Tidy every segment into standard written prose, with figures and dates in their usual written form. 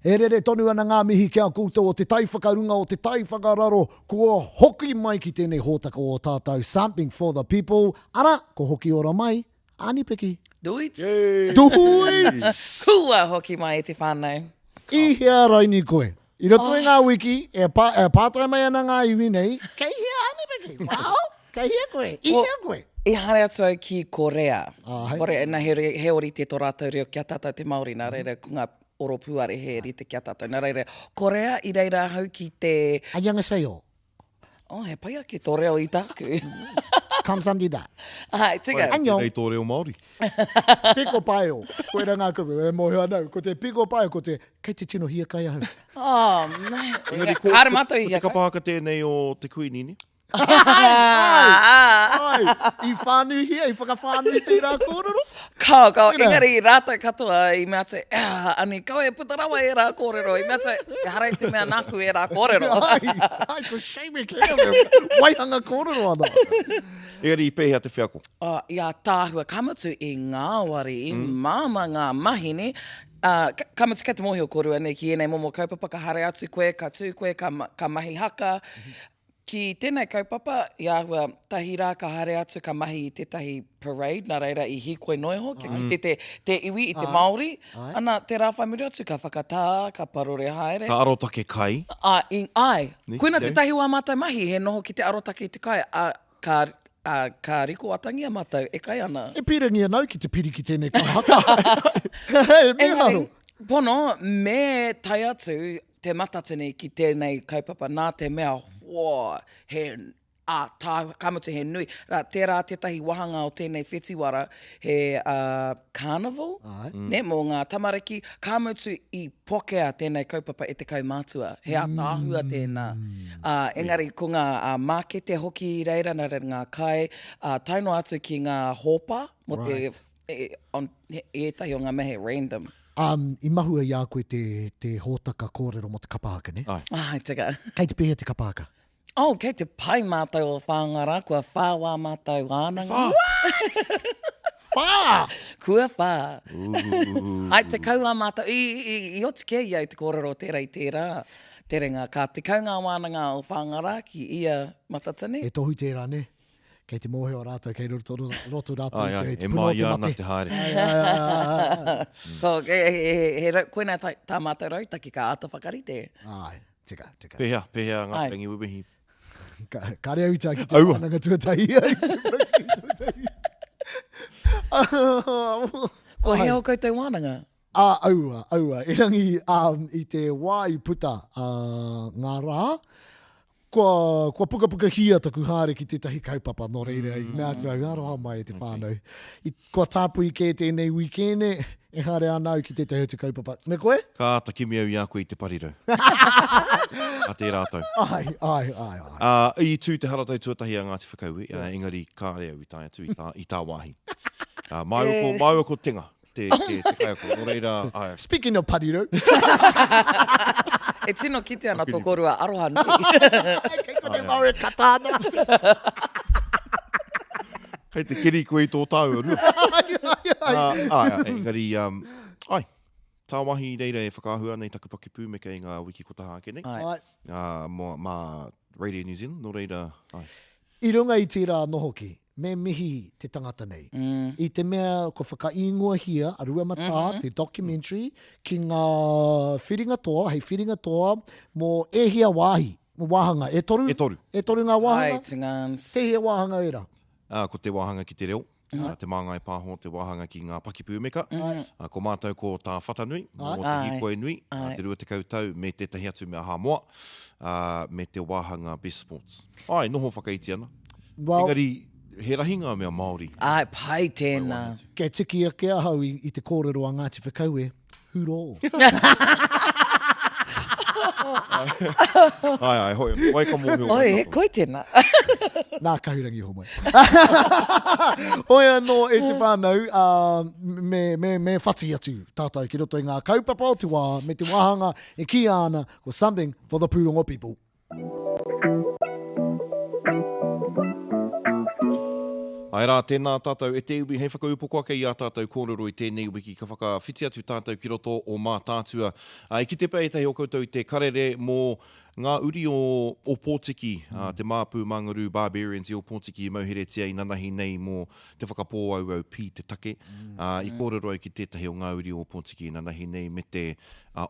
E rere tonu ana ngā mihi ki a koutou o te tai whakarunga, o te tai whakararo, kua hoki mai ki tēnei hōtaka o tātou Something for the People, arā, ko hoki ora mai, Ani Piki. Duits. Duits! Kua hoki mai e te whānau. I hea raini koe? I roto i ngā wiki, e, pa, e pātai mai ana ngā iwi nei, kei hea Ani Piki? Wow! Kei hea koe? I hea koe? I haere atu au ki Korea. Āhei. Korea, na, he, he orite tō rātou reo ki a tātou te Māori, nā reira ko ngā oropūare he rite ki a tātou. Nā reira, Korea i reira ahau ki te... Annyeonghaseyo. Oh, he pai ake tō reo i tāku. Kamsamnida. Ai, tika. Annyeong. Tēnei tō reo Māori. Piko paio. Koira ngā kupu. E mōhio ana au. Ko te piko paio, ko te, kei te tino hiakai ahau. Oh, man. Engari ko, Kāre mātou i ko te hiakai. kapa haka tēnei o te Kuini, ne? Ai, ai, i whānuihia, i whakawhānui tērā kōrero? Kao, kao, Tērā. engari rātou katoa i mea atu, ah, ani, kaua e puta rawa ērā kōrero, i mea atu, ehara i te mea nāku ērā kōrero. Ai, ai, ko Shane McKenna, waihanga kōrero ana. Engari i pēhea te wheako? Oh, i ātaahua, ka mutu i ngāwari, i māmā ngā mahini, ā, ka, ka mutu kei te mōhio kōrua nei ki ēnei momo kaupapa, ka haere atu koe, ka tū koe, ka, ka mahi haka, Ki tēnei kaupapa, i āhua tahi rā ka haere atu ka mahi i tētahi parade, nā reira i hīkoi noa iho kia kite te, te iwi i te Māori. Ana, te rā whai muri atu ka whakatā, ka parore haere. Ka arotake kai. Ā, i, āe. Nē, Koina nē. tētahi o ā mātou mahi, he noho ki te arotake i te kai, ā, ka, ā, ka rikoatangia mātou e kai ana. E pīrangi ana au ki te piri ki tēnei kai haka. He mīharo. Engari, pono, me tae atu te matatini ki tēnei kaupapa nā te mea, whoa, he ātaahua, ka mutu he nui. Rā, tērā tētahi wāhanga o tēnei whetiwara, he uh, carnival, Āe. ne, mō ngā tamariki, ka mutu i pokea tēnei kaupapa e te kaumātua. He ātaahua tēnā. Ā, engari ko ngā uh, mākete hoki i reira, nā reira ngā kai, ā, tae noa atu ki ngā hōpa, mō te, Right. e, on, he, ētahi o ngā mea he random. Um, i mahua i a koe te, te hōtaka kōrero mō te kapa haka, ne? Ai. Ai, tika. Kei te pēhea te kapa haka? Oh, kei te pai mātou o Whāngārā, kua whā wā mātou wānanga. Whā? Whā! Kua whā. Ai, tekau wā mātou, i, i, i oti kē i au te kōrero tērā i tērā terenga. Ka tekau ngā wānanga o Whāngārā ki ia Matatini. He tohu tērā, ne? Kei te mōhio rātou, kei roto, roto rātou Ai, ai, i te e puna o te māia ana mate. te haere. Ai, ai, ai, ai, ai. Ko, he, he, he, he, koinā tā, tā mātou rautaki ka āta whakarite. Ai, tika, tika. Pēhea, pēhea ngā Ai. rangi wewehi. Ka, kāre au i tā ki te Aua. wānanga tuatahi. Ai, te wānanga tuatahi. Ko hea o koutou wānanga? Ā, aua, aua. Erangi, um, i te wā i puta uh, ngā rā, kua, kua pukapukahia taku haere ki tētahi kaupapa, nō reira, i mea atu au, aroha mai e te whānau. I, kua tāpui kē tēnei wīkēne, e haere ana au ki tētahi atu kaupapa. Me koe? Ka āta kimi au i a koe i te parirau. A tērā tau. Ai, ai, ai, ai. Ā, i tū te haratau tuatahi a Ngāti Whakaue, ā, engari kāre au i tae atu i tā, i tāwāhi. Ā, māua ko, māua ko Tenga. te, te, te kaiako. Nō reira, ai. Speaking of parirau. E tino kite ana tō kōrua aroha nui. Kei konei māua e kata ana. Kei te keri koe i tō tāua, rua. Ai, ai, ai. Uh, ai, ai, engari, um, ai, tāwahi reira e whakaahua ana i taku pakipūmeka i ngā wiki ko taha ake nei. Ai. Ai. Uh, mā, mā Radio New Zealand, nō reira, ai. I runga i tērā anō hoki, me mihi te tangata nei. I te mea kua whakaīngoahia a Ruamatā, te documentary, ki ngā whiringa toa, hei whiringa toa mō e hia wāhi, wāhanga, e toru? E toru. E toru ngā wāhanga? Hai, tungāns. Te hia wāhanga ērā? Ā, ko te wāhanga ki te reo, ā, te Māngai Pāho, te wāhanga ki ngā pakipūmeka, ā, ko mātou ko Tā Whatanui, mō te hīkoi nui, ā, te 20 tau me tētahi atu mea Hāmoa, ā, me te wāhanga Best Sports. Āe, noho whakaiti ana. Well, Engari, he rahi ngā mea Māori. Āe, pai tēnā. Kia tiki ake ahau i, i te kōrero a Ngāti Whakaue, hurō. Ai, ai, hoi, wai ka mōhio. Oi, he koi tēnā. Nā Kahurangi homai. Hoi anō e te whānau, uh, me, me, me whati atu tātou ki roto i ngā kaupapa o te wā, me te wāhanga e kīia ana ko Something for the Pūrongo People. Āe rā, tēnā tātou e te iwi, hei whakaupoko ake i ā tātou kōrero i tēnei wiki ka whakawhiti atu tātou ki roto o Mātaatua. Ā, i kite pea ētahi o koutou i te karere mō ngā uri o Ōpōtiki, ā, te Māpū Mangarū Barbarians i Ōpōtiki i mauheretia inanahi nei mō te whakapōauau pī te take. Ā, i kōrero au ki tētahi o ngā uri o Ōpōtiki inanahi nei me te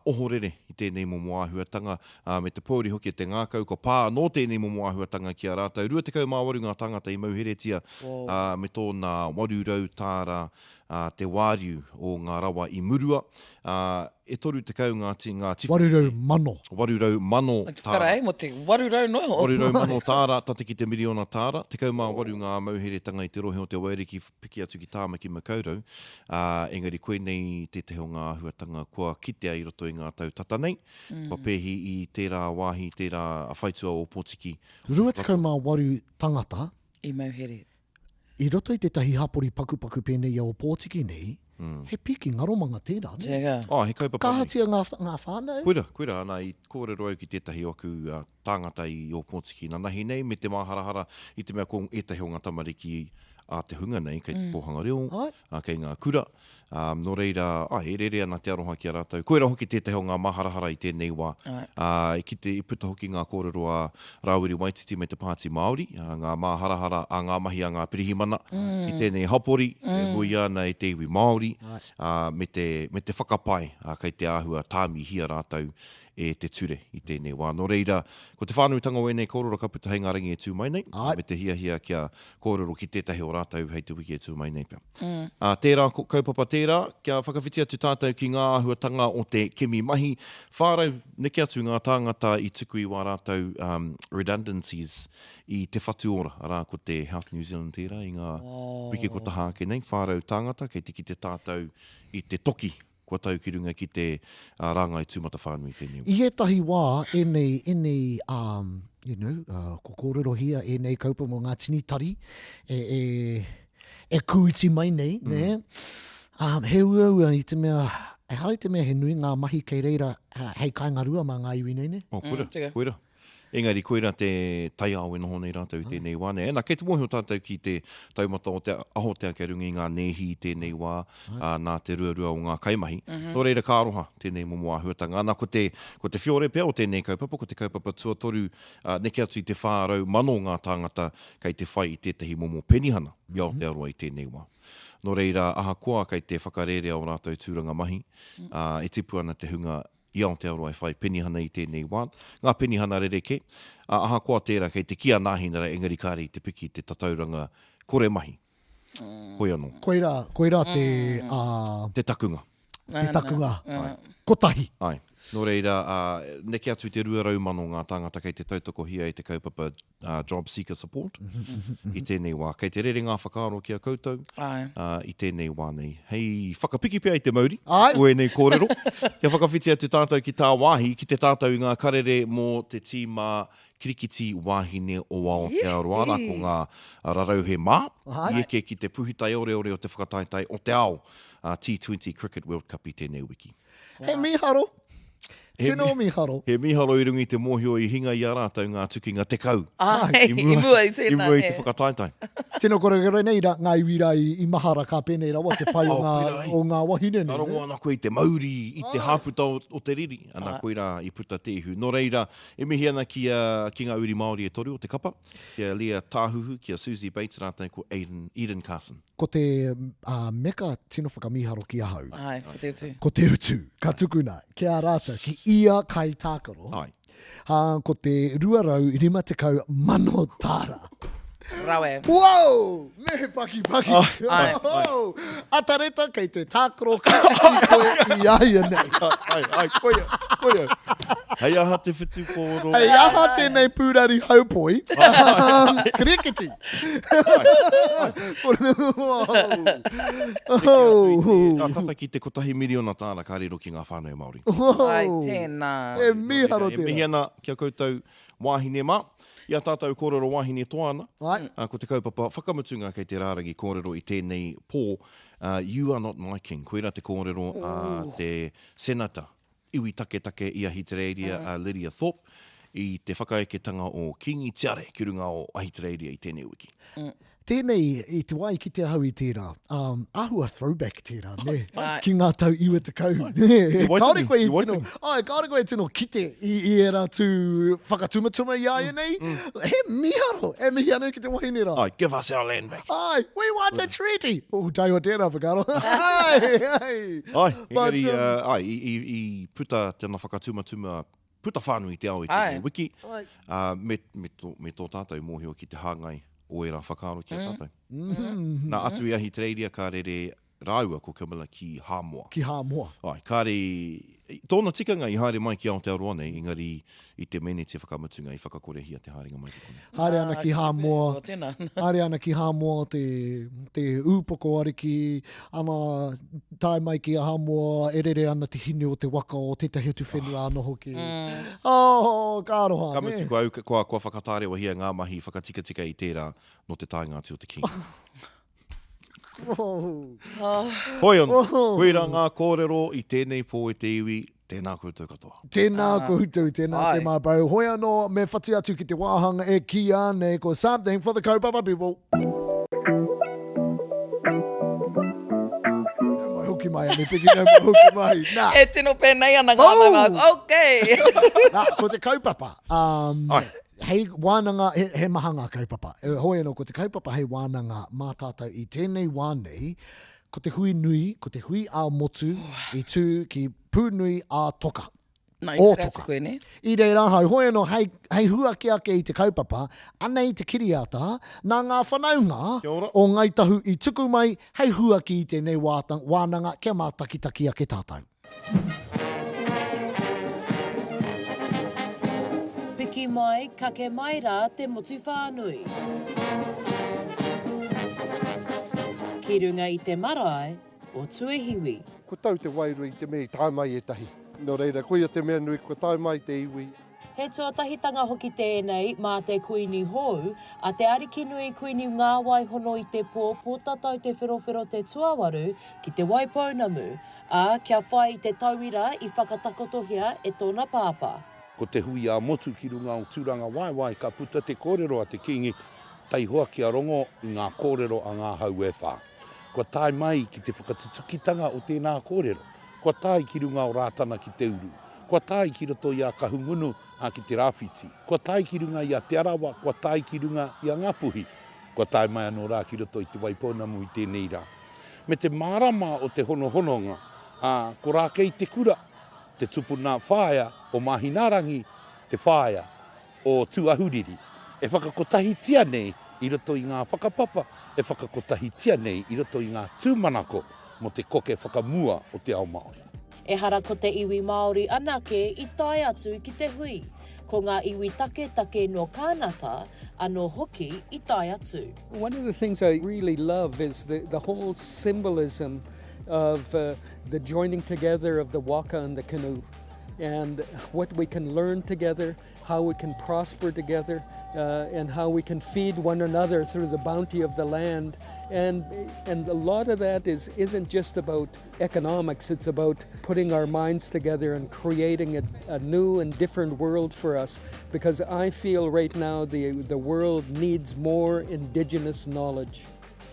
ohorere i tēnei momo āhuatanga, ā, me te pōuri hoki o te ngākau, kua pā anō tēnei momo āhuatanga ki a rātou. 28 ngā tāngata i mauheretia, ā, me tōna 800 tāra te wāriu o ngā rawa i murua, ā, e 30 ngā ti, ngā tiwhikete. 800 mano. 800 mano tāra. Whakarae mō te 800 noa iho. 800 mano tāra, tata ki te miriona tāra. 18 ngā mauheretanga i te rohe o Te Waiariki piki atu ki Tāmaki Makaurau, ā, engari koinei tētahi o ngā āhuatanga kua kitea i roto i ngā tau tata nei. Kua pēhi i tērā wāhi, tērā whaitua o Ōpōtiki. 28 tangata. I mauhere. I roto i tētahi hapori pakupaku pēnei i a Ōpōtiki nei, he piki ngaromanga tērā, nē? Tērā. Oh, he kaupapa nui. Ka ahatia ngā, ngā whānau? Koira, koira, ana, i kōrero au ki tētahi o aku tāngata i Ōpōtiki nanahi nei, me te māharahara i te mea ko ētahi o ngā tamariki a te hunga nei kei te kōhanga reo, ā, kei ngā kura, ā, nō reira, āe, e rere ana te aroha ki a rātou. Koirā hoki tētahi o ngā māharahara i tēnei wā. Ā, i kite, i puta hoki ngā kōrero a Rāwiri Waititi me te Pāti Māori, ā, ngā māharahara a ngā mahi a ngā pirihimana i tēnei hapori e muia ana e te iwi Māori, ā, me te, me te whakapae, ā, kei te āhua tāmihia rātou e te ture i tēnei wā. Nō reira, ko te whānuitanga o ēnei kōrero ka puta hei ngā rangi e tū mai nei, me te hiahia kia kōrero ki tētahi o rātou hei te wiki e tū mai nei pea. Ā, tērā kaupapa tērā, kia whakawhiti atu tātou ki ngā āhuatanga o te kimi mahi. 400 neke atu ngā tāngata i tuku i wā rātou redundancies i Te Whatu Ora, arā ko te Health New Zealand tērā i ngā wiki kua taha ake nei, 400 tāngata kei te kite tātou i te toki kua tau ki runga ki te rāngai tūmatawhānui tēnei wā. I ētahi wā, ēnei, ēnei, um, you know, uh, ko kōrerohia ēnei kaupapa mō ngā tini tari e, e, e kūiti mai nei, mm. nē? Um, he uaua i te mea, ehara i te mea he nui ngā mahi kei reira hei kāinga rua mā ngā iwi nei, nē? Oh, koira, mm, koira. Engari koira te taiao e noho nei rātou i tēnei wā nei. Ena, kei te mōhio tātou ki te taumata o te ahotea kei runga i ngā nēhi i tēnei wā, ā, nā te ruarua o ngā kaimahi. Nō reira ka aroha tēnei momo āhuatanga. Ana, ko te, ko te whiore pea o tēnei kaupapa, ko te kaupapa tuatoru, ā, neke atu i te 400,000 ngā tāngata kei te whai i tētahi momo penihana i Aotearoa i tēnei wā. Nō reira, ahakoa kei te whakarērea ō rātou tūranga mahi, ā, e tipu ana te hunga i Aotearoa e whai penihana i tēnei wā, ngā penihana rerekē, ā, ahakoa tērā kei te kī a Nāhinara engari kāre i te piki te tatauranga kore mahi. Hoi anō. Koirā, koirā te, ā. Te takunga. Te takunga kotahi. Āe. Nō reira, ā, neke atu i te 200,000 ngā tāngata kei te tautokohia e te kaupapa Job Seeker Support i tēnei wā. Kei te rere ngā whakaaro ki a koutou i tēnei wā nei. Hei whakapiki pea i te mauri o ēnei kōrero, kia whakawhiti atu tātou ki tāwāhi, ki te tātou i ngā karere mō te tīma kirikiti wāhine o Aotearoa, arā ko ngā rarauhe mā i eke ki te puhitaioreore o te whakataetae o te ao T20 Cricket World Cup i tēnei wiki. He mīharo. Tino mīharo. He mīharo i runga i te mōhio i hinga i a rātou ngā tukinga 10. Āe, i mua i tēnā. I mua i te whakataetae. Tino korokoro nei ra, ngā iwi rā i, i mahara ka pēnei rawa te pai o ngā, o ngā wahine nei. Ka rongo ana koe i te mauri, i te hāputa o, o te riri. Ana, koirā i puta te ihu. Nō reira, e mihi ana ki a, ki ngā uri Māori e toru o te kapa, ki a Leah Tāhuhu, ki a Suzie Bates rātou ko Aiden, Eden Carson. Ko te meka tino whakamīharo ki ahau. Āe, ko te utu. Ko te utu ka tukuna ki a rātou, ki ia kaitākaro. Āe. Ā, ko te 250 mano tāra. Rawe. Wow! Me he pakipaki. Āe. Wow! Atareta kei te tākaro kakaki koe i a ia nei. Āe, āe, koia, koia. Hei aha te whutupōro. Hei aha tēnei pūrari haupoi. Kirikiti. Oh. Tata ki te kotahi miriona tāra ka riro ki ngā whānau Māori. Ai, tēnā. E mīharo tērā. E mihi ana ki a koutou wāhine mā. I a tātou kōrero wāhine toa ana, ko te kaupapa whakamutunga kei te rārangi kōrero i tēnei pō, You are not my king. Koirā te kōrero a te Senata iwi taketake i Ahitereiria a Lydia Thorpe i te whakaeketanga o Kīngi Tiare ki runga o Ahitereiria i tēnei wiki. Tēnei, i te wā i kite ahau i tērā, um, āhua throwback tērā, nē, ki ngā tau 90, nē, kāore koe i tino, ai, kāore koe i tino kite i, i ērā tū whakatumatuma i a ianei, he mīharo, e mihi ana ki te wahine rā. Ai, give us our land back. Ai, we want a treaty! Oh, taihoa tērā whakaaro. Ai, ai. Ai, engari, um, uh, ai, i, i, i puta tana whakatumatuma puta whānui i te ao i tēnei wiki, ā, me, me, tō, me tō tātou mōhio ki te hāngai o ērā whakaaro ki a tātou. Nā, atu i Ahitereiria ka rere rāua ko Camilla ki Hāmoa. Ki Hāmoa. Āe, kāre, tōna tikanga i haere mai ki Aotearoa nei, engari i te meneti whakamutunga i whakakorehia te haerenga mai ki konei. Haere ana ki Hāmoa, haere ana ki Hāmoa te, te ūpoko ariki, Ana, tae mai ki Hāmoa, e rere ana te hine o te waka o tētahi atu whenua anō hoki. Oh, ka aroha, Ka mutu, kua, kua, kua whakatārewahia ngā mahi whakatikatika i tērā nō te taenga atu o te Kīngi. Hoi anō, koirā ngā kōrero i tēnei pō e te iwi, tēnā koutou katoa. Tēnā koutou, tēnā koe Marbau. Hoi anō, me whati atu ki te wāhanga e kīia nei ko Something for the Kaupapa People. Nau mai hoki mai, Ame Piki, nau mai hoki mai. Nā. E tino pēnei ana ngā oh! nanga. Okay. Nā, ko te kaupapa. Um, Ai. Hei wānanga, he, he maha ngā kaupapa. E, hoi anō, ko te kaupapa hei wānanga mā tātou i tēnei wā nei, ko te hui nui, ko te hui ā-motu i tū ki Pūnui ā-Toka. Nā, i haere atu koe, nē? I reira ahau, hoi anō, hei, hei huaki ake i te kaupapa, anei te kiriata, nā ngā whanaunga o Ngāi Tahu i tuku mai hei huaki i tēnei wānanga kia mātakitaki ake tātou. Piki mai, kake mai rā te motu whānui. Ki runga i te marae o Tuahiwi. Kua tau te wairua i te mea i tae mai ētahi. Nō reira, koia te mea nui, kua tae mai te iwi. He tuatahitanga hoki tēnei mā te Kuini hou, a Te Arikinui Kuini Ngāwaihono-i-te-Pō Pōtatau Te Wherowhero Te Tuawaru ki Te Waipounamu, ā, kia whai i te tauira i whakatakotohia e tōna pāpā. Ko te hui ā-motu ki runga o Tūrangawaewae ka puta te kōrero a te Kīngi, taihoa kia rongo i ngā kōrero a ngā hau e whā. Kua tae mai ki te whakatutukitanga o tēnā kōrero. Kua tae ki runga o Rātana ki te uru. Kua tae ki roto i a Kahungunu, ā, ki te rāwhiti. Kua tae ki runga i a Te Arawa, kua tae ki runga i a Ngāpuhi. Kua tae mai anō rā ki roto i Te Waipounamu i tēnei rā. Me te mārama o te honohononga, ā, ko Rākeitekura, te tupuna whaea o Māhinaarangi, te whaea o Tūahuriri, e whakakotahitia nei i roto i ngā whakapapa, e whakakotahitia nei i roto i ngā tūmanako mō te koke whakamua o te ao Māori. Ehara ko te iwi Māori anake i tae atu ki te hui, ko ngā iwi taketake nō Kānata anō hoki i tae atu. One of the things I really love is the, the whole symbolism of uh, the joining together of the waka and the canoe and what we can learn together, how we can prosper together, uh, and how we can feed one another through the bounty of the land. And, and a lot of that is, isn't just about economics, it's about putting our minds together and creating a, a new and different world for us. Because I feel right now the, the world needs more indigenous knowledge.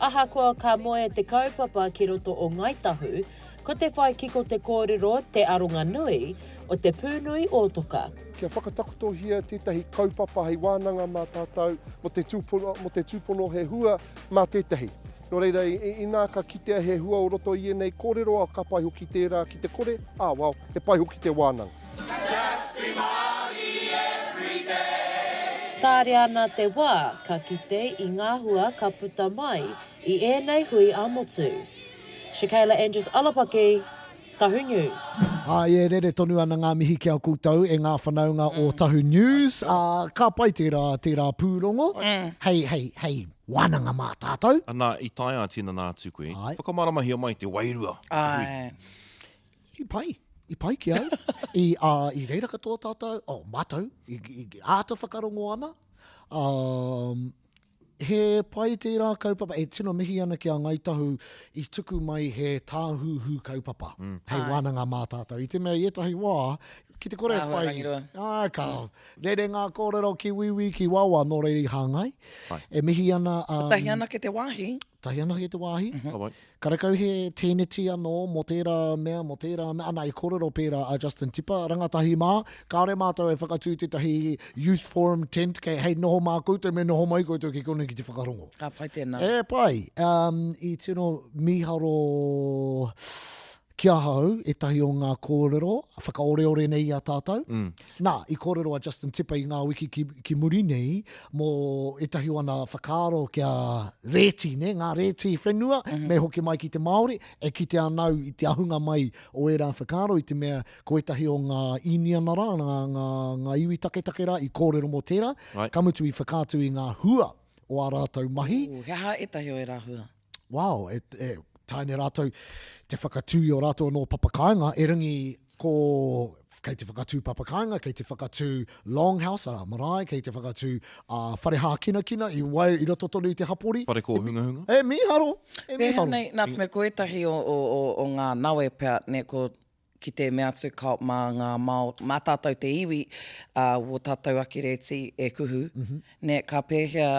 Ahakoa ka moe te kaupapa ki roto o Ngāi Tahu, ko te whai kiko te kōrero te aronga nui o te pūnui ōtoka. Kia whakatakotohia tētahi kaupapa hei wānanga mā tātou mō te tūpono, mō te tūpono he hua mā tētahi. Nō reira, inā ka kitea he hua o roto i ēnei kōrero, ka pai hoki tērā ki te kore, ā, well, he pai hoki te wānanga. Just be Māori every day. Tāria ana te wā ka kite i ngā hua ka puta mai i ēnei hui ā-motu. Shakayla Andrews Alapaki, Tahu News. Āe, e rere tonu ana ngā mihi ki a koutou e ngā whanaunga o Tahu News. Ā, ka pai tērā, tērā pūrongo hei, hei, hei wānanga mā tātou. Ana, i tae ā-tinana atu koe, whakamāramahia mai te wairua o te hui. I pai, i pai ki au. I, ā, i reira katoa tātou, oh, mātou, i, i, āta whakarongo ana. Ā, He pai tērā kaupapa, e tino mihi ana ki a Ngāi Tahu i tuku mai he tāhuhu kaupapa hei wānanga mā tātou. I te mea i ētahi wā, ki te kore e whai, āe, ka rere ngā kōrero ki wīwī, ki wāwā, nō reira i hāngai. E mihi ana. Kotahi anake te wāhi. Kotahi anake te wāhi. Karekau he tēneti anō mō tērā mea, mō tērā mea, ana i kōrero pērā a Justin Tipa, rangatahi mā, kāore mātou e whakatū tētahi youth forum tent kei hei noho mā koutou, me noho mai koutou ki konei ki te whakarongo. Ka pai tēnā. E pai. Um, i tino mīharo ki ahau ētahi o ngā kōrero whakaoreore nei i a tātou. Mm. Nā, i kōrero a Justin Tipa i ngā wiki ki, ki muri nei mō ētahi o ana whakaaro kia rēti, nē, ngā rēti whenua, mm -hmm. me hoki mai ki te Māori, e kite ana au i te ahunga mai o ērā whakaaro i te mea ko ētahi o ngā Īniana rā, ngā, ngā, ngā iwi taketake rā i kōrero mō tērā, right. ka mutu i whakaatu i ngā hua o ā rātou mahi. Ooh, he aha ētahi o ērā hua? Wow, e, e, tae nei rātou te whakatū i ō rātou anō papakāinga, erangi ko, kei te whakatū papakāinga, kei te whakatū longhouse, arā, marae, kei te whakatū uh, whare hākinakina i, wai, i roto tonu i te hapori. Whare kōhungahunga. E, mīharo, e Pēhea mīharo. nei, nā te mea ko ētahi o, o, o, o ngā nawe pea, nē, ko ki te mea atu ka mā ngā Māori, mā tātou te iwi, ā, wō tātou ake rēti e kuhu, nē, ka pēhea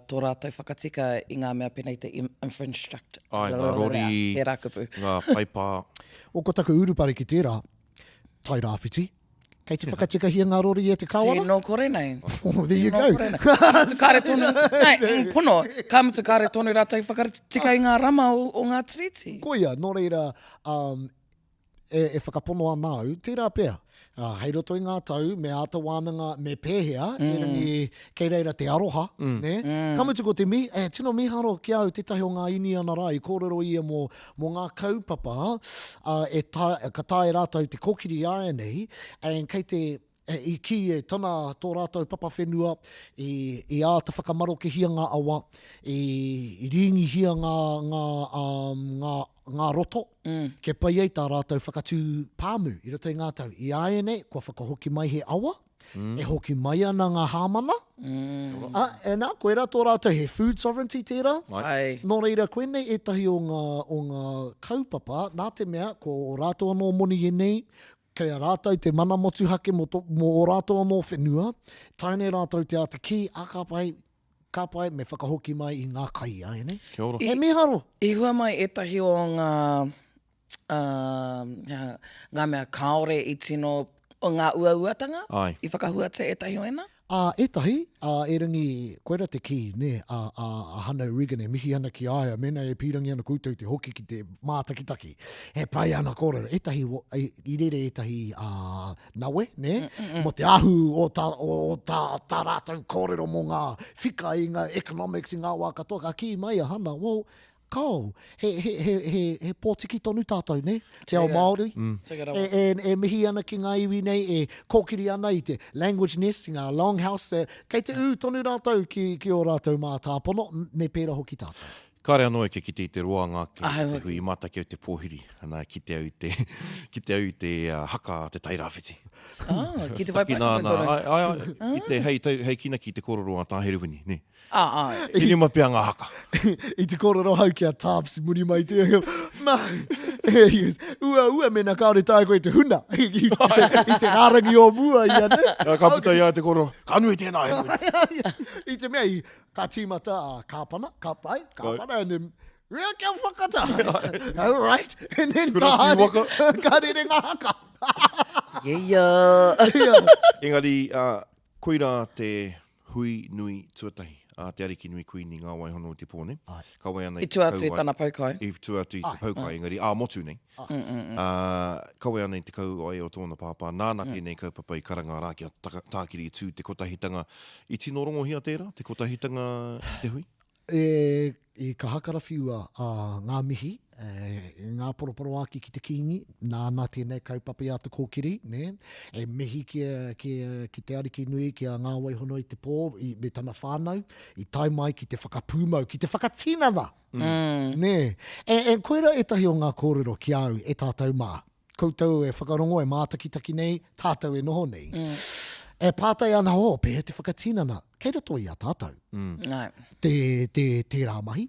tō rātou whakatika i ngā mea pēnei te infrastructure, Āe, ngā rori, tērā kupu. ngā paipa. O ko taku urupare ki tērā, Tairāwhiti, kei te whakatikahia ngā rori e te kāwana? Tino kore nei. Oh, there you Tino go. kore nei. Ka mutu kāre tonu, nē, mm, pono, ka mutu kāre tonu rātou i whakatika i ngā rama o, o ngā tiriti. Koia, nō reira, um, e, e whakapono ana au, tērā pea, uh, hei roto i ngā tau, me āta wānanga, me pēhea, mm. erangi kei reira te aroha, mm. ne? Mm. Ka mutu ko te mi, e, tino miharo ki au tētahi o ngā Īniana rā, i kōrero ia mō, mō ngā kaupapa uh, e ta, ka taea rātou te kōkiri āianei, and kei te, i kī e tana tō rātou papa whenua, i, i āta whakamarokehia ngā awa, i, i rīngihia ngā, ngā, um, ngā, ngā roto, mm. kia pai ai tā rātou whakatū pāmu i roto i ngā tau. I āianei, kua whakahoki mai he awa, mm. e hoki mai ana ngā hāmana, mm. A, e nā, koirā tō rātou, he food sovereignty tērā. Ai. Nō reira, koinei ētahi o ngā, o ngā kaupapa, nā te mea, ko ō rātou anō moni ēnei, Kei a rātou te mana motuhake mō, to, mō ō rātou anō whenua, tae nei rātou te āta kī, ā, ka pai, ka pai, me whakahoki mai i ngā kai, āianei. Kia ora. He mīharo! I hua mai ētahi o ngā, ā, he aha, ngā mea kāore i tino, o ngā uauatanga, Āe. i whakahuatia ētahi o ēnā? Ā, ētahi, ā, erangi, koira te kī, nē, a, a, a Hana Regan e mihi ana ki a ia, mēnā e pīrangi ana koutou te hoki ki te mātakitaki, he pai ana kōrero. Ētahi, i, i rere ētahi, ā, nawe, nē, mō te ahu o tā, o, o tā, tā rātou kōrero mō ngā whika i ngā economics i ngā wā katoa, ka kī mai a Hana, well, Kao, he, he, he, he, he pōtiki tonu tātou, nē? Te ao Māori. Mm. E, e, e mihi ana ki ngā iwi nei, e kōkiri ana i te language nest, i ngā longhouse, e, kei te ū tonu rātou ki, ki ō rātou mātāpono, me pērā hoki tātou. Kāre anō e kite i te roanga ake Ahau te hoki. hui mātaki au te pōhiri, ana kite au i te, kite au i te uh, haka a te Tairāwhiti. Ah, ki te whai Takina painga ana, tonu. ai, ai, ai, i te, hei, tau, hei kinaki te kororo a Tā Herewini, nē. Ā, āe. He rima pea ngā haka. I te kōrero hau ki a Tāps i muri mai te ma, he goes, ua ua mena kāore taea koe te huna i, i te rārangi o mua ia, ne? Ka puta i a te kōrero, ka nui tēnā he nui. I te mea i, ka tīmata a Kāpana, ka pai, Kāpana, and then, Rea kia whakata. All right. And then Kura ka haere, waka. ka rere ngā haka. Yeah. Engari, uh, koirā te Hui nui tuatahi a Te Arikinui Kuini Ngā Waihono i te pō nei. Kawe ana I tua atu i tana poukai. I tua atu i te poukai, engari ā-motu nei. Ā, kawe ana i te kauae o tōna pāpā, nāna tēnei kaupapa i karanga rā kia tākiri i tū te kotahitanga. I tino rongohia tērā, te kotahitanga i te hui? E, i kaha karawhiua a ngā mihi E, ngā poroporoāki ki te Kīngi, nāna tēnei kaupapa i āta kōkiri, nē? E mihi ki, ki, ki te Ariki nui, ki a Ngā Waihono i te pō, i, me tana whānau, i tae mai ki te whakapūmau, ki te whakatinana! Mm. Nē? E, e, koira ētahi o ngā kōrero ki a au e tātou mā. Koutou e whakarongo, e mātakitaki nei, tātou e noho nei. Mm. E pātai ana, oh, pēhea te whakatinana? Kei roto i a tātou. Mm. Te, te, tērā mahi.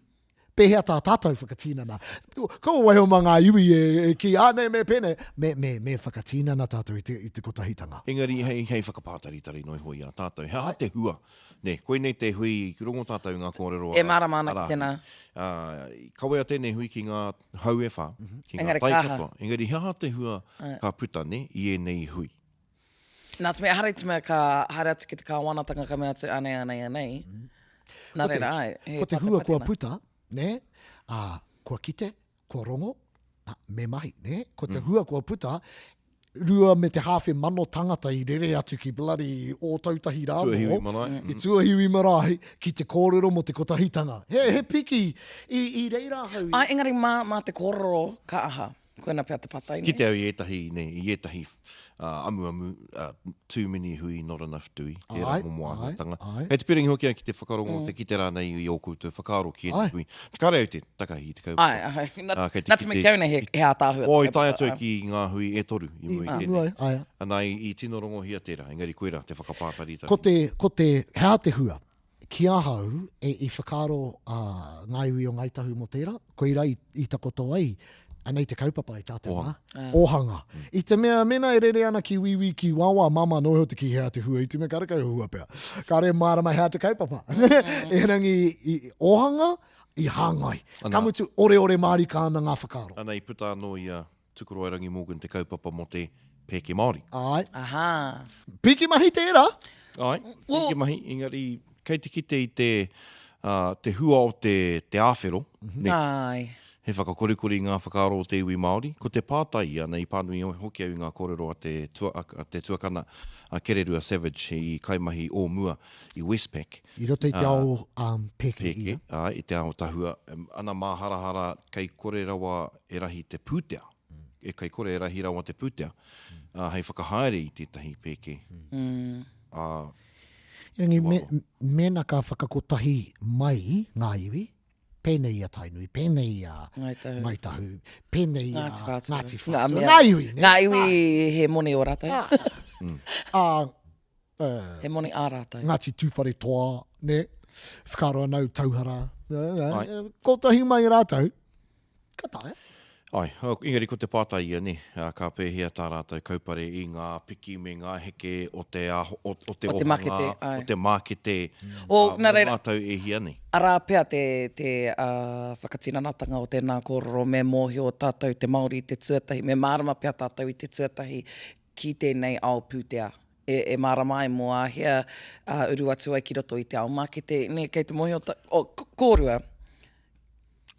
Pēhea tā tātou whakatinana? Kua waiho mā ngā iwi e, e kī, ā, nei, me pēnei. Me, me, me whakatinana tātou i te, i te kotahitanga. Engari, hei, hei whakapātaritari noa iho i a tātou. He aha te hua? Nē, koinei te hui, i rongo tātou i ngā kōrero a, E mārama ana ki tēnā. Ā, i kawea tēnei hui ki ngā hau e whā, ki ngā Engari tai ka aha? katoa. Engari, he aha te hua ka puta, nē, i ēnei hui? Nā te mea, ehara i te mea ka haere atu ki te kāwanatanga ka mea atu, anei, anei, anei. Nā reira, āe, he Ko te hua patapatena. kua puta, nē, ā, kua kite, kua rongo, ā, me mahi, nē? Ko te hua kua puta, 2,500 tangata i rere atu ki bloody Ōtautahi rā anō, Tuahiwi marae. ki Tuahiwi marae, ki te kōrero mō te kotahitanga. He, he piki i, i reira ahau i. Āe, engari mā, mā te kōrero ka aha? Koina pea te patai, nē? Kite au i ētahi, nē, i ētahi amuamu, too many hui, not enough dui, tērā momo āhuatanga. Kei te pirangi hoki au ki te whakarongo, te kite rānei i ō koutou whakaaro ki ēnei hui. Kāre au te takahi i te kaupapa. Āe, āe. Nā te mea ki au nei he ātaahua te kaupapa. Oh, i tae atu au ki ngā hui e toru i mua i tēnei. Anā, i tino rongohia tērā, engari koirā te whakapātaritari. Ko te, ko te, he aha te hua? Ki ahau, e, i whakaaro a ngā iwi o Ngāi Tahu mō tērā, koirā i, i takoto ai, anei te kaupapa i tātou mā, ōhanga. I te mea, mēnā e rere ana ki wīwī, ki wāwā, māmā noa iho te kī he aha te hua, i te mea karekau he hua pea. Kāre e mārama he aha te kaupapa. Erangi, i, ōhanga, i hāngai. Ka mutu, oreore mārika ana ngā whakaaro. Ana i puta anō i a Tukoroirangi Morgan te kaupapa mō te pēke Māori. Āe. Aha. Piki mahi tērā! Āe, piki mahi, engari kei te kite i te, uh, te hua o te, te āwhero, mm -hmm. Āe. He whakakorikori i ngā whakaaro o te iwi Māori. Ko te pātai ia, nei i pānui hoki au i ngā kōrero a te, tua, a te tuakana, a Kererua Savage, i kaimahi o mua i Westpac. I roto i te ao um, pēke. Pēke, āe, i te ao tahua. Ana māharahara kei kore rawa e rahi te pūtea, e kei kore e rahi rawa te pūtea, ā, hei whakahaere i tētahi pēke, ā, Erangi, me, mēnā ka whakakotahi mai ngā iwi, pēnei i a Tainui, pēnei i a Ngāi Tahu, Ngāi Tahu, pēnei i a Ngāti Whātua. Ngāti Ngā Whātua, mea- ngā iwi, nē? Ngā iwi he moni o rātou. Ā, He moni ā rātou. Ngāti Tūwharetoa, nē? Whakaaro ana au Tauhara, kotahi mai rātou, Ka taea. Āe, engari ko te pātai ia, nē, ka pēhea tā rātou kaupare i ngā piki me ngā heke o te, o, o te ohanga, o te mākete, o, mō mātou e hia nei. Arā pea te, te uh, whakatinanatanga o tēnā kōrero, me mōhio tātou te Māori i te tuatahi, me mārama pea tātou i te tuatahi ki tēnei ao pūtea. E, e mārama ai mō āhea uh, uru atu ai ki roto i te ao mākete, nē, kei te mōhio, ta, o, kōrua,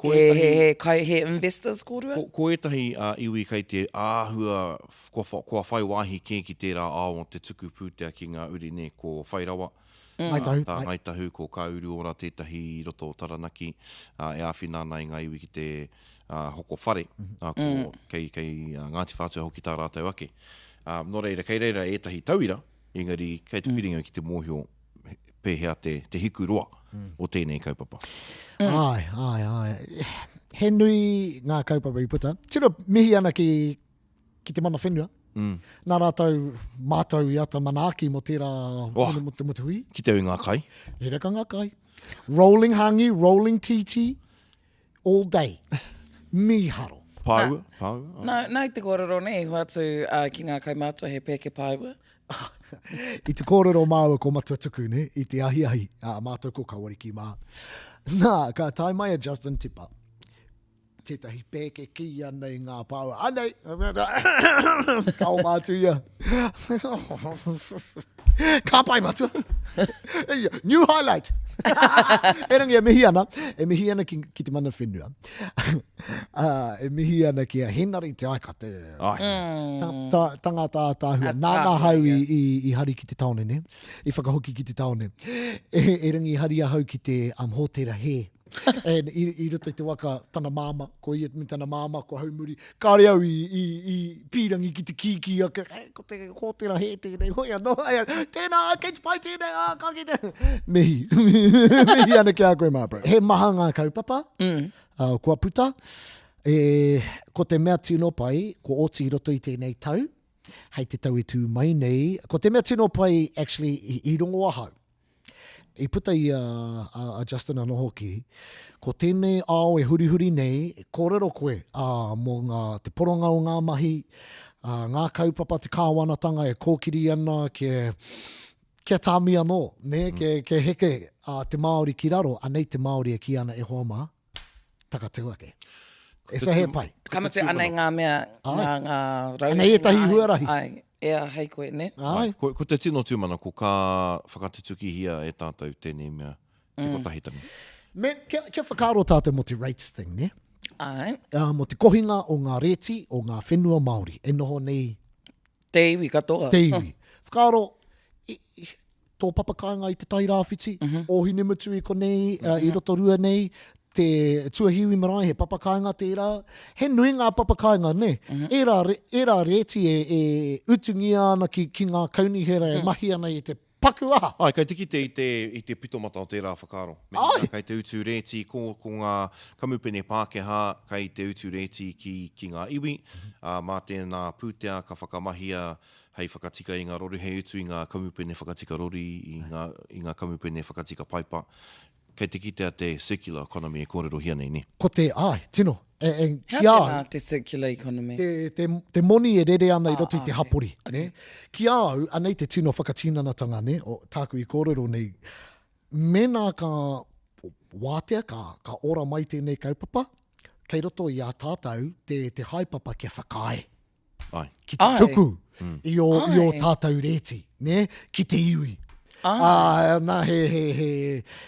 Ko He, ētahi, he, he, kai, he investors kōrua? Ko, ko ētahi uh, iwi kei te āhua, kua, kua whai wāhi kē ki tērā ao o te tuku pūtea ki ngā uri, nē, ko Whai Rawa, mm. Ngāi Tahu, tā Ngāi Tahu, ko Ka Uru Ora tētahi i roto o Taranaki, uh, e āwhina ana i ngā iwi ki te uh, hoko whare, mm -hmm. uh, ko, mm. kei, kei uh, Ngāti Whātua hoki tā rātou ake. Uh, nō reira, kei reira ētahi tauira, engari kei te mm. piringa ki te mōhio pēhea te, te hiku roa o tēnei kaupapa. Mm. Āe, āe, āe. He nui ngā kaupapa i puta. Tino mihi ana ki, ki te mana whenua. Mm. Nā rātou mātou i ata manaaki mō tērā oh, mō te, mō te hui. Ki te ngā kai. He reka ngā kai. Rolling hangi, rolling tītī, all day. Mīharo. Pāua, pāua. Nā, nā i te kōrero nei, hoatu uh, ki ngā kaumātua he pēke pāua. I te kōrero māua ko Matua Tuku, ne, i te ahiahi, ā, mātou ko Kawariki mā. Nā, ka tae mai a Justin Tipa, tētahi pēke kī ana i ngā pāua. Anei! Ka oma atu ia. Ka pai, Matua! New highlight! Erangi e mihi ana, e mihi ana ki, ki te mana whenua. Uh, e mihi ana ki a Henare Te Aika, te Ai. ta, ta, tangata ātaahua. Nāna ahau i, i, i hari ki te taone, ne? I whakahoki ki te taone. E, erangi i hari ahau ki te um, hōtera hē. And i, i roto i te waka, tana māma, ko ia me tana māma, ko Haumuri, kāre au i, i, i pīrangi ki te kīkī ake, hey, ko te hōtera hē tēnei, hoi anō, ai, tēnā, kei te pai tēnei, ā, ka kite. Mihi, mihi ana ki a koe, my bro. He maha ngā kaupapa, mm. uh, kua puta, e, ko te mea tino pai, kua oti i roto i tēnei tau, hei te tau e tū mai nei, ko te mea tino pai, actually, i, i rongo ahau, I puta i a, a, a Justin anō hoki, ko tēnei ao e hurihuri nei, e kōrero koe ā, mō ngā, te poronga o ngā mahi, ā, ngā kaupapa te kāwanatanga e kōkiri ana kia, kia tāmi anō, nē, mm. kia, kia heke ā, te Māori ki raro, anei te Māori e kī ana e hoa mā, takatū ake. E sa he pai. Ka mutu anei ngā mea, ngā, ngā rauemi. Anei ētahi huarahi. Ai, e āhei koe, ne? Ai. Ko, ko te tino tūmanako ka whakatutukihia e tātou tēnei mea, te mm. kotahitanga. Me, kia, kia whakaaro tātou mō te rates thing, ne? Ai. Uh, mō te kohinga o ngā rēti o ngā whenua Māori e noho nei Te iwi katoa. Te iwi. Whakaaro, i, i, tō papakāinga i Te Tairāwhiti, mm -hmm. Ōhinemutu i konei, mm -hmm. uh, i Rotorua nei, te Tuahiwi marae, he papakāinga tērā. He nui ngā papakāinga, ne? Mm -hmm. Ērā, ērā rēti e, e utungia ana ki, ki ngā kaunihera e mm. mahi ana i te paku aha. Ai, kei te kite i te, i te pitomata o tērā whakaaro. Mehemea kei te utu rēti, ko, ko ngā kamupene Pākehā kei te utu rēti ki, ki ngā iwi, ā, mā tēnā pūtea ka whakamahia hei whakatika i ngā rori, hei utu i ngā kamupene whakatika rori, i ngā, i ngā kamupene whakatika paipa. Kei te kitea te circular economy e kōrerohia nei, nē? Ko te, āe, tino. E, e, ki a au. Hea tēnā te circular economy? Te, te, te moni e rere ana i roto i te hapori, nē? Ki a au, anei te tino whakatinanatanga, nē, o tāku i kōrero nei, mēnā ka wātea, ka, ka ora mai tēnei kaupapa, kei roto i a tātou te, te haepapa kia whakaae. Ai. Ki te tuku mm. i o, i o tātou rēti, ne? ki te iwi. Ai. Uh, nā, he, he, he,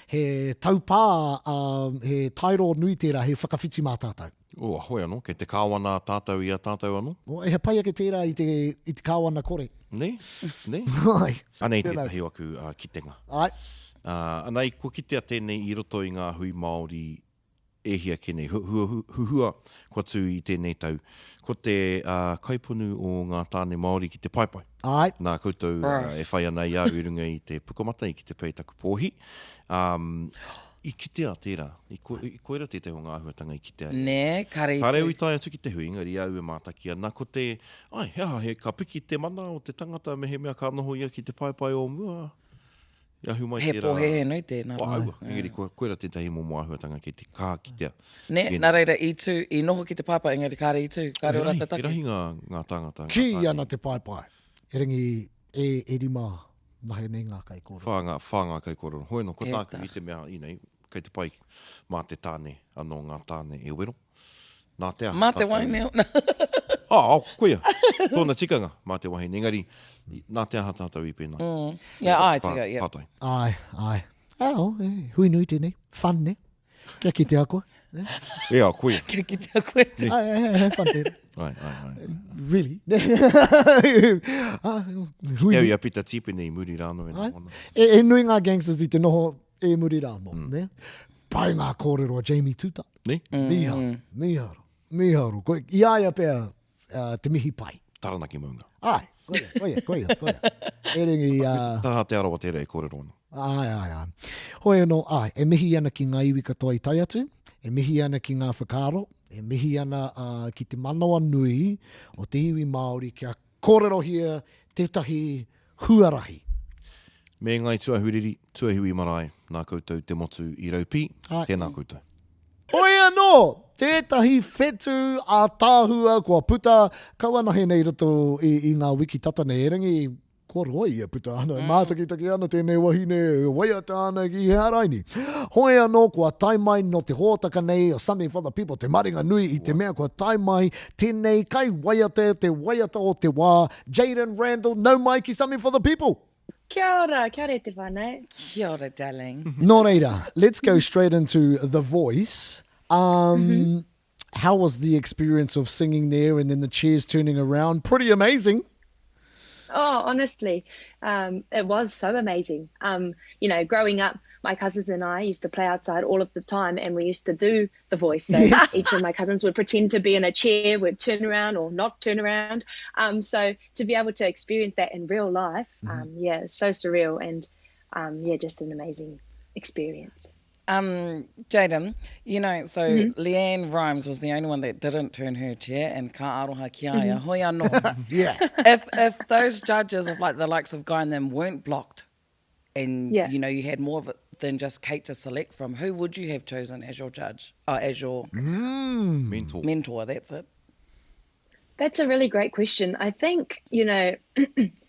he taupā, uh, he tairo nui tērā, he whakawhiti mā tātou. Oh, ahoi anō, kei te kāwana tātou i a tātou anō. Oh, he pai ake tērā i te, i te kāwana kore. Ne, ne. Ai. Anei tētahi o aku uh, kitenga. Ai. Uh, anei, kua kitea tēnei i roto i ngā hui Māori e hia kē nei, huhua kua tū i tēnei tau. Ko te kaiponu o ngā tāne Māori ki te paepae. Āe. Nā koutou e whai ana i a au i runga i te pukamata, i kite pea i taku pōhi. I kitea tērā, i koira tētahi o ngā āhuatanga i kitea e. Nē, kare i tū. Kare au i tae atu ki te hui, engari i a au e mātaki ana, ko te, āe, he aha, he, ka piki te mana o te tangata mehemea ka noho ia ki te paepae o mua. I ahu mai He tērā... pōhēhē nui tēnā. Wā, aua. Engari, ko, koira tētahi momo āhuatanga kei te kaha kitea. Nē, nā reira, i tū, i noho ki te paepae, engari kāre i tū, kāre o rātou take. He rahi ngā, ngā tāngata, ngā Kī tāne. ana te paepae. Erangi, e, e rima nahe nei ngā kaikōrero. Whā ngā, whā ngā kaikōrero. Hoi anō, ko E tāku tā. i te mea, you know, kei te pai mā te tāne anō ngā tāne e wero. Nā te aha? Mā te wahine. Ah, oh, koia. Tōna tikanga, mā te wahine. Engari, nā te aha tātou i pēnā? Mm. Yeah, ai, tika, yeah. Pātai. Ai, ai. Oh, e, hui nui tēnei. Fun, ne? Kia kitea koe. Ne? Ea, koia. Kia kitea koe. Ai, ai, ai, ai, fun tēnei. Ai, ai, ai. Really? ah, hui. Ea, ia Pita Tīpene i muri rāno e noho ana. E, e nui ngā gangsters i te noho e muri rāno, mm. ne? Pai ngā kōrero a Jamie Tuta. Ne? Mm. Mīharo, mīharo, mīharo. Koe, i a ia pea uh, te mihi pai. Taranaki maunga. Ai, koia, koia, koia, koia. E ringi... Uh, Taha te arawa tērā e kōrero ana. Ai, ai, ai. Hoi anō, ai, e mihi ana ki ngā iwi katoa i tae atu, e mihi ana ki ngā whakaaro, e mihi ana uh, ki te manawa nui o te iwi Māori kia Kōrerohia tētahi huarahi. Me Ngai Tuahuriri, Tuahiwi Marae, nā koutou te motu i raupī, tēnā koutou. Hoi anō, tētahi whetū ātaahua kua puta, kau anahe nei i roto i ngā wiki tata nei, erangi Kua roa ia puta ana, e mātakitaki ana tēnei wahine, e waiata ana ki hea raini. Hoi anō kua tae mai nō te hōtaka nei o Something for the People, te maringa nui i te mea kua tae mai tēnei kaiwaiata, te waiata o te wā, Jayden Randall, nau mai ki Something for the People! Kia ora, kia ora e te whanau. Kia ora darling. Nō reira, let's go straight into The Voice. Um, How was the experience of singing there and then the chairs turning around? Pretty amazing. Oh, honestly, um, it was so amazing. Um, you know, growing up, my cousins and I used to play outside all of the time and we used to do the voice. So Yes. each of my cousins would pretend to be in a chair, would turn around or not turn around. Um, so to be able to experience that in real life, mm-hmm. um, yeah, it's so surreal and um, yeah, just an amazing experience. Um, Jaden, you know, so mm -hmm. LeAnn Rimes was the only one that didn't turn her chair and ka aroha ki a ia, mm -hmm. hoi anō. yeah. If, if those judges of like the likes of Guy and them weren't blocked and, yeah. you know, you had more of it than just Kate to select from, who would you have chosen as your judge, uh, as your mm. mentor? Mentor, that's it. That's a really great question. I think, you know,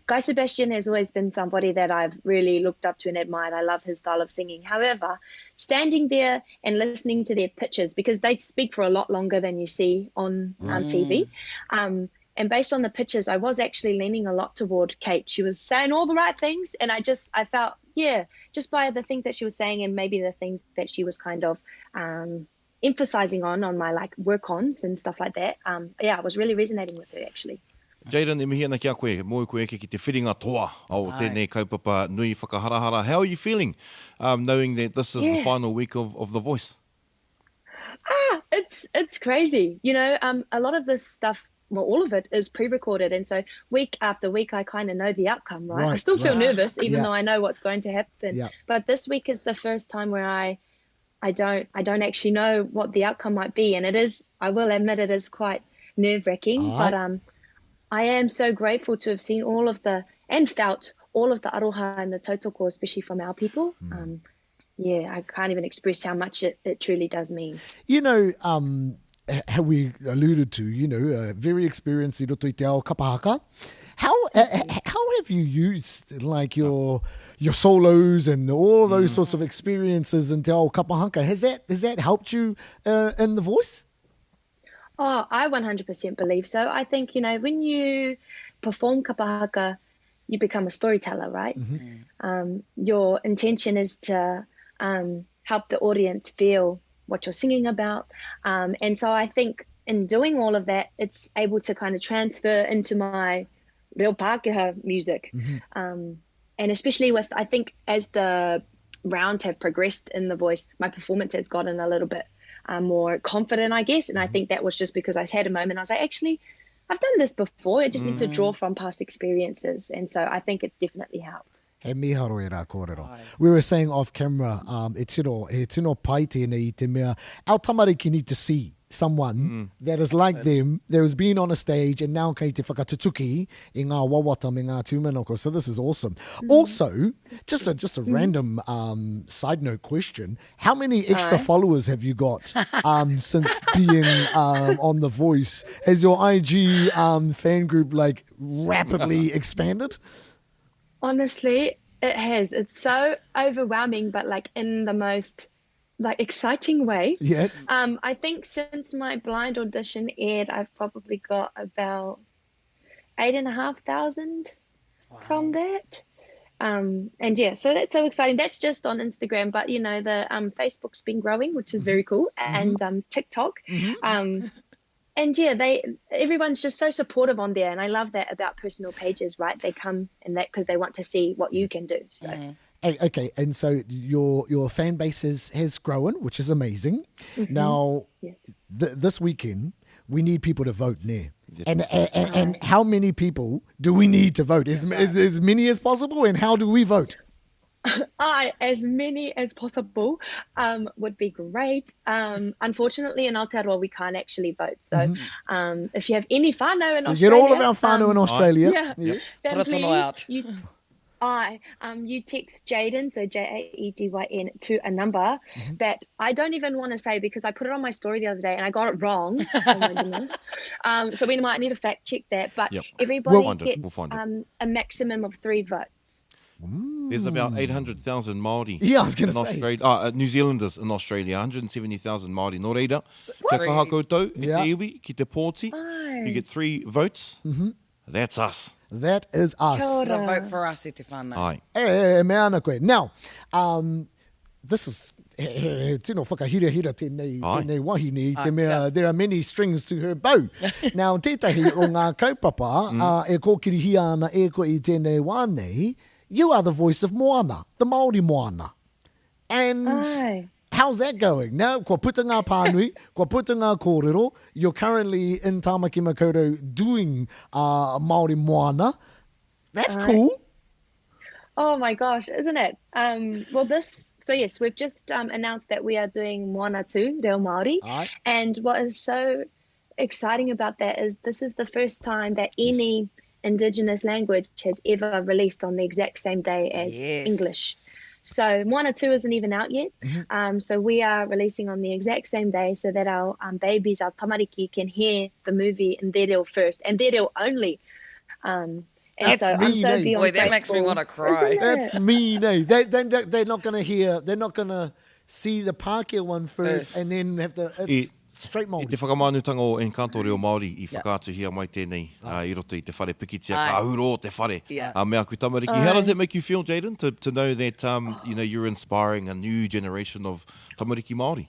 Guy Sebastian has always been somebody that I've really looked up to and admired. I love his style of singing. However, standing there and listening to their pitches, because they speak for a lot longer than you see on mm. TV. Um, and based on the pictures, I was actually leaning a lot toward Kate. She was saying all the right things, and I just I felt yeah, just by the things that she was saying and maybe the things that she was kind of um, emphasizing on on my like work ons and stuff like that. Um, yeah, I was really resonating with her actually. Jaden, e mihi ana ki a koe, mōu koe eke ki te whiringa toa o tēnei kaupapa nui whakaharahara. How are you feeling um, knowing that this is yeah. the final week of, of The Voice? Ah, it's, it's crazy. You know, um, a lot of this stuff well, all of it is pre-recorded, and so week after week, I kind of know the outcome, right? right I still feel right. nervous, even yeah. though I know what's going to happen. Yeah. But this week is the first time where I, I don't, I don't actually know what the outcome might be, and it is, I will admit, it is quite nerve-wracking. Right. But um, I am so grateful to have seen all of the and felt all of the aroha and the tautoko, especially from our people. Mm. Um, yeah, I can't even express how much it, it truly does mean. You know, um, how we alluded to, you know, uh, very experienced i roto i te ao kapahaka. How uh, how have you used like your your solos and all those mm. sorts of experiences in te ao kapahaka? Has that has that helped you uh, in the voice? Oh, I 100% believe so. I think, you know, when you perform kapahaka, you become a storyteller, right? Mm-hmm. Um, your intention is to um, help the audience feel what you're singing about. Um, and so I think in doing all of that, it's able to kind of transfer into my reo Pākehā music. Mm-hmm. Um, and especially with, I think as the rounds have progressed in The Voice, my performance has gotten a little bit uh, more confident, I guess. And I mm-hmm. think that was just because I had a moment. I was like, actually, I've done this before. I just mm. need to draw mm. from past experiences. And so I think it's definitely helped. He miharo e rā kōrero. We were saying off camera, um, e tino, e tino pai tēnei i te mea, our tamariki need to see someone mm. that is like them, that has been on a stage and now kei te whakatutuki i ngā wawata me ngā tūmanako. So this is awesome. Mm. Also, just a, just a mm. random um, side note question, how many extra followers have you got um, since being um, on The Voice? Has your IG um, fan group like rapidly expanded? Honestly, it has. It's so overwhelming, but like in the most like exciting way. Yes. Um, I think since my blind audition aired, I've probably got about 8,500 wow. from that. Um, and yeah, so that's so exciting. That's just on Instagram, but you know, the um, Facebook's been growing, which is very cool, mm-hmm. and um, TikTok. Mm-hmm. Um, and yeah, they everyone's just so supportive on there, and I love that about personal pages, right? They come and that because they want to see what you can do. So. Mm. Hey, okay, and so your your fan base has, has grown, which is amazing. Mm-hmm. Now, yes. th- this weekend we need people to vote now. And, and, and, and how many people do we need to vote? As, right. as, as many as possible, and how do we vote? I, as many as possible um, would be great. Um, unfortunately, in Aotearoa, we can't actually vote. So mm-hmm. um, if you have any whānau in so Australia... get all of our whānau um, in Australia. Yeah. Yes. Then please, out. You, I, um, you text Jaedyn, so J-A-E-D-Y-N, to a number mm-hmm. that I don't even want to say because I put it on my story the other day and I got it wrong. Oh my goodness. Um, so we might need to fact check that. But yep. everybody we'll gets we'll um, a maximum of three votes. Mm. There's about 800,000 Māori. Yeah, I was going to say. Australia, uh, New Zealanders in Australia, 170,000 Māori. Nō reira, kia kaha koutou, e te iwi, ki te pōti. You get three votes. Mm -hmm. That's us. That is us. Kia ora. Vote for us e te whānau. Ai. E, e mea ana koe. Now, um, this is he, he, he tino whakahirahira tēnei, tēnei wahine i te mea there are many strings to her bow. Now, tētahi o ngā kaupapa mm. uh, e kōkirihia ana e koe i tēnei wā nei, you are the voice of Moana, the Māori Moana. And Ai. how's that going? Now, kua puta ngā pānui, kua puta ngā kōrero, you're currently in Tāmaki Makaurau doing uh, Māori Moana. That's Ai. cool. Oh my gosh, isn't it? Um, well, this, so yes, we've just um, announced that we are doing Moana 2, Reo Māori. Ai. And what is so exciting about that is this is the first time that any Indigenous language has ever released on the exact same day as Yes. English. So Moana 2 isn't even out yet. Um, so we are releasing on the exact same day so that our um, babies, our tamariki, can hear the movie in their reo first and their reo only. Um, and That's so I'm mean, so eh? beyond Boy, that makes me grateful. wanna cry. Isn't That's it? mean, eh? They, they, they, they're not going to hear, they're not going to see the Pākehā one first First. and then have to, it's I- straight I Māori. te whakamānutanga o Encanto Reo Māori i whakaatuhia mai tēnei uh, i roto i te whare pikitia, Ai. ka huro o te whare Yeah. uh, me aku tamariki. How does it make you feel, Jaden, to, to know that um, you know, you're inspiring a new generation of tamariki Māori?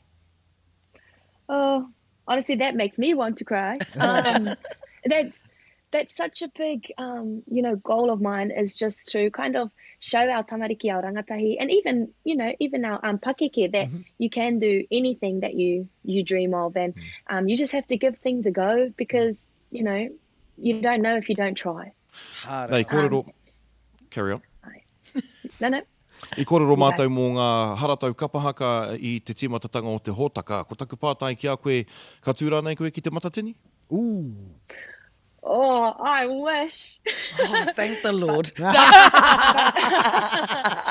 Oh, honestly, that makes me want to cry. Um, that's that's such a big um, you know goal of mine is just to kind of show our tamariki, our rangatahi, and even you know even our um, pakeke that you can do anything that you you dream of, and um, you just have to give things a go because you know you don't know if you don't try. Nei, kōrero... Carry on. No, no. I kōrero mātou mō ngā haratau kapahaka i te tīmatatanga o te hōtaka. Ko taku pātai ki a koe, ka tū rānei koe ki te Matatini? Ooh. Oh, I wish. Oh, thank the Lord. Because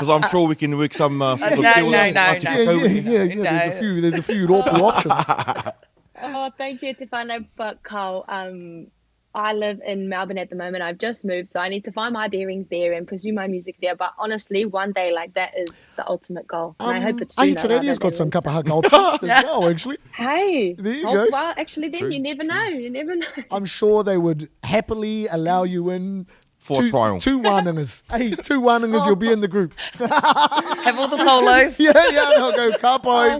I'm sure we can work some uh, sort of No, deal no, out no, with no. Yeah, yeah, Ngāti yeah, yeah. There's a No. few, there's a few rōpū options. Oh, thank you, Te Whānau. But Carl, um, I live in Melbourne at the moment. I've just moved, so I need to find my bearings there and pursue my music there. But honestly, one day like that is the ultimate goal. And I hope it's Ahi sooner Te rather Radio's got than some later. kapa haka options as well, actually. Hey, There you oh, go. Well, actually, then True, you never know. You never know. I'm sure they would happily allow you in For a two, trial. Two wānangas. Hey, two wānangas, you'll be in the group. Have all the solos. Yeah, yeah, they'll go, ka pai,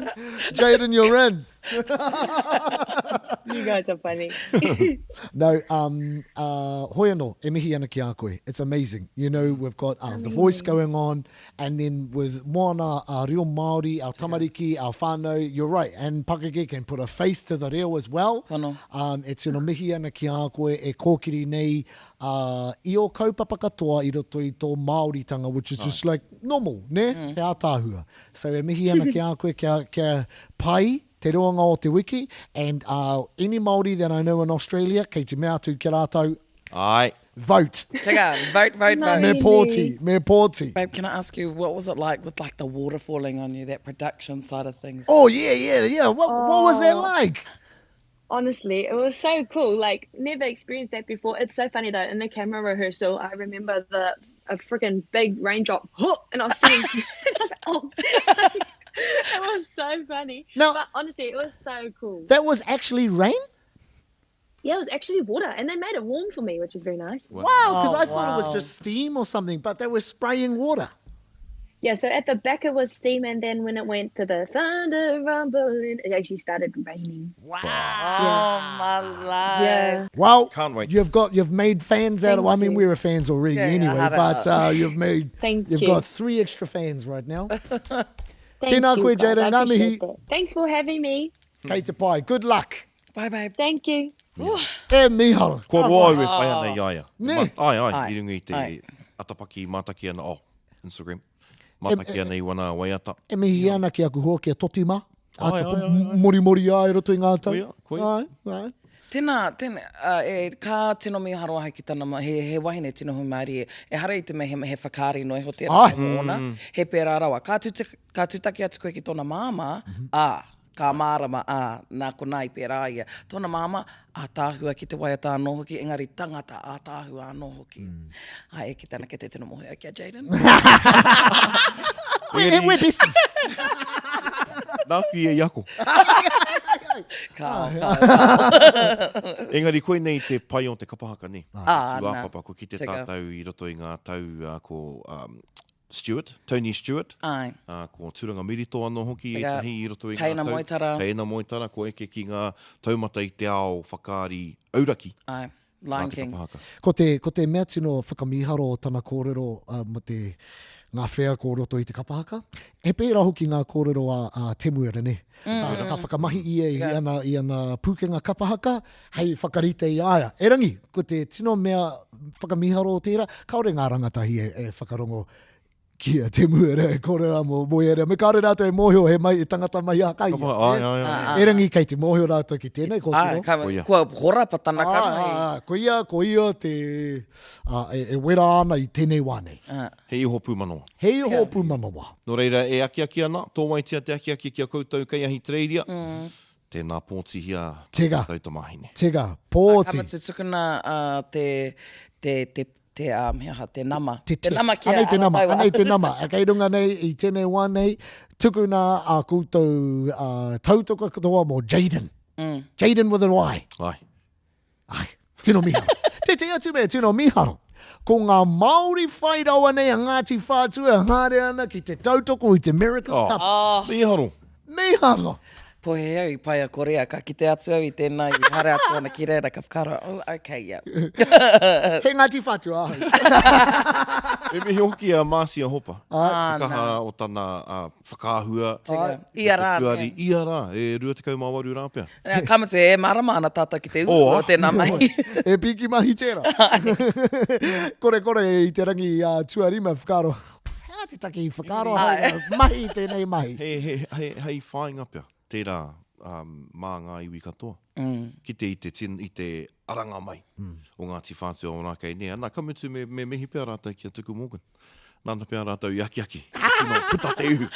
Jaden, you're in. You guys are funny. No, um, uh, hoi anō, e mihi ana ki a koe. It's amazing. You know, we've got uh, the voice going on, and then with Moana, our reo Māori, our tamariki, our whānau, you're right, and pakeke can put a face to the reo as well. Pono. Um, e tino mihi ana ki a koe e kōkiri nei uh, i o kaupapa katoa i roto i tō Māoritanga, which is just like normal, ne? He ātaahua. So e mihi ana ki a koe kia, kia pai te roanga o te wiki, and uh, any Māori that I know in Australia, kei te mea atu ki rātou, Ai. vote. Tika, vote, vote, vote. Me pōti, me pōti. Babe, can I ask you, what was it like with like the water falling on you, that production side of things? Oh, yeah, yeah, yeah. What, what was that like? Honestly, it was so cool. Like, never experienced that before. It's so funny though. In the camera rehearsal, I remember the a freaking big raindrop, and I was sitting. I was like, oh, it was so funny. Now- but honestly, it was so cool. That was actually rain? Yeah, it was actually water, and they made it warm for me, which is very nice. Wow, because Oh, I thought it was wow. just steam or something, but they were spraying water. Yeah, so at the back it was steam, and then when it went to the thunder rumbling, it actually started raining. Wow. Oh, my life. Yeah. Well, Can't wait. You've got you've made fans out of. Thank I mean, you. we were fans already Yeah, yeah, anyway, hara. but uh, you've made Thank you've you. got three extra fans right now. Thank Tēnā you, koe, guys. Jaden. I Ngā mihi. appreciate that. Thanks for having me. Kei te pai. Good luck. Bye, babe. Thank you. E miharo. Kua roa au e whai ana i a ia. Nē. Ma- Ai, ai, Ai. i runga i te Ai. atapaki mātaki ana, oh, Instagram. Mātaki ana i wana waiata. E mihi ana ki aku hoa ki a Toti mā. Ai, Ata ai, ai, ai. Mori mori ai roto i ngā tau. Koia, koia. Ai, ai. Tēnā, tēnā, uh, e, ka tino miharo ahau ki tana, ma- he, he wahine tino humārie. E hara i te mea he, he whakaari noa iho tērā Ai. mm. ōna, he pērā rawa. Ka, tū, ka tūtaki atu koe ki tōna māmā, mm -hmm. ā, ka mārama, ā, nā konā i pērā ia. Tōna māmā, ātaahua ki te waiata anō hoki, engari tangata ātaahua anō hoki. Mm. Ai, e ki tana ke te tino mohi au ki a Jaden. We're, we're besties. Nāku ia i ako. Ka, ka, ka. Engari koinei te pai o te kapahaka, ne? Ah, Te nā. tūāpapa, ko kite Tika. tātou i roto i ngā tau uh, ko um, Stewart, Tony Stewart, Ai. uh, ko Turanga Mirito anō hoki Tika. ētahi i roto i ngā Teina tau. Moetara. Teina Moetara, ko eke ki ngā taumata i te ao whakaari auraki. Ai. Nā Lion te King. kapahaka. Ko te, ko te mea tino whakamiharo o tana kōrero uh, mo te Ngā wheako o roto i te kapa haka. He pērā hoki ngā kōrero a, a Temuera, nē. Mm. Ka, ka whakamahi ia i ana, i ana pūkenga kapa haka hei whakarite i a ia. Erangi, ko te tino mea whakamīharo o tērā, kāore ngā rangatahi e, e whakarongo ki a Temuera e kōrero mō, mō ērā. Me kāore rātou e mōhio he mai, he tangata mahi haka ia. Ai, ai, ai. Erangi kei te mōhio rātou ki tēnei kōtiro. Ai, ka, kua horapa tana kanohi. Ai, ai, ko ia, ko ia te, a, e, e wera ana i tēnei wā nei. He iho pūmanawa. He iho pūmanawa. Nō reira, e akiaki ana, tōwaitia te akiaki ki a koutou kei Ahitereiria, tēnā pōtihia Teka. tātou tamāhine. Teka, pōti. Ka mutu tukuna te, te, te, te, um, he aha, te nama. Te Te nama text. ki a Anei te nama, Arataua. anei te nama. Kei runga nei i tēnei wā nei, tukuna a koutou uh, tautoko katoa mō Jayden. Mm. Jayden with an Y. Ai. Ai, tino miharo. Tētehi atu mea tino miharo, ko ngā Māori whai rawa nei a Ngāti Whātua e haere ana ki te tautoko i te America's Oh, Cup. Oh. Miharo. Miharo. Pohe au i pai a Korea, ka kite atu au i tēnā i haere atu ana ki reira, ka whakaaro, oh, okay, yeah. He Ngāti Whātua ahau. Me mihi hoki a Marcia Hopa. Ah, Te kaha o tana uh, whakaahua. Tika. Ia rā, Tuari, nē. ia rā, e 28 rā pea. Nā, ka mutu, e mārama ana tātou ki te uru Oh, o tēnā mahi. E piki mahi tērā. Korekore i te rangi uh, tuarima whakaaro, he aha te take i whakaaro ahau i mahi i tēnei mahi. He, he, he, hei whāinga pea, tērā um, mā ngā iwi katoa. Mm. Kite i te, tin, i te aranga mai mm. o Ngāti Whātua Ōrākei. Nē, ana, ka mutu me, me mihi pea rātou ki a Tuku Morgan. Nāna pea rātou i akiaki. Tino puta te ihu.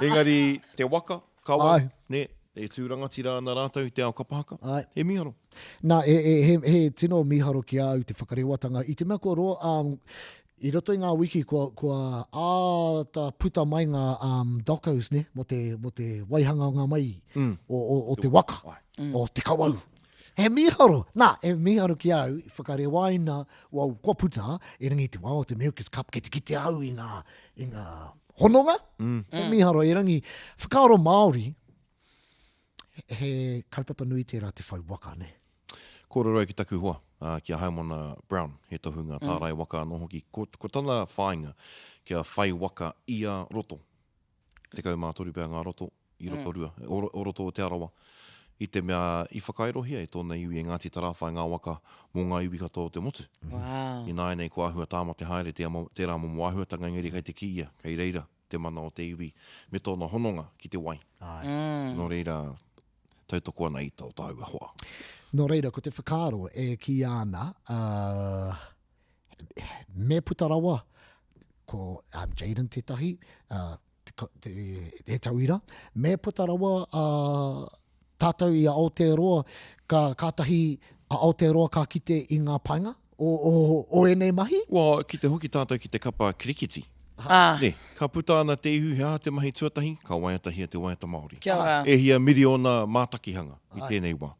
Engari, te waka, kawa, Ai. nē, e tū rangatira ana rātou i te ao kapa haka. Ai. He mīharo. Nā, e, e, he, he tino mīharo ki a au te whakarewatanga. I te mea kua roa, um, i roto i ngā wiki kua, kua āta puta mai ngā um, docos, ne, mō te, mō te waihanga mai mm. o, o, o te waka, mm. o te kawau. He mīharo, nā, he mīharo ki a au, i whakarewaina, well, kua puta, erangi te wā o te America's Cup, kei te kite au i ngā, i ngā hononga, mm. he mīharo, erangi, whakaaro Māori, he kaupapa nui tērā te whai waka, nē? Kōrero au ki taku hoa, ki a Haimona Brown, he tohunga tārai waka anō hoki. Ko, ko tana whāinga, kia whai waka ia roto. 13 pea ngā roto i Rotorua, o, o roto o Te Arawa, i te mea i whakairohia e tōna iwi e Ngāti Tarāwhai ngā waka mō ngā iwi katoa o te motu. Wow. Ināianei kua āhua tāmate haere te, tērā momo āhuatanga engari kei te kī ia, kei reira te mana o te iwi me tōna hononga ki te wai. Āe. Mm. Nō reira, tautoko ana i tō tāua hoa. Nō reira, ko te whakaaro e kīia ana, uh, me puta rawa ko um, Jayden tētahi, uh, te, te, he tauira, me puta rawa uh, tātou i a Aotearoa, ka, kātahi a Aotearoa ka kite i ngā painga o, o, o ēnei mahi. Well, ki te hoki tātou ki te kapa kirikiti. Ah. Ne, ka puta ana te ihu, he aha te mahi tuatahi? Ka waiatahia te waiata Māori. Kia ora. E hia miriona mātakihanga i tēnei wā.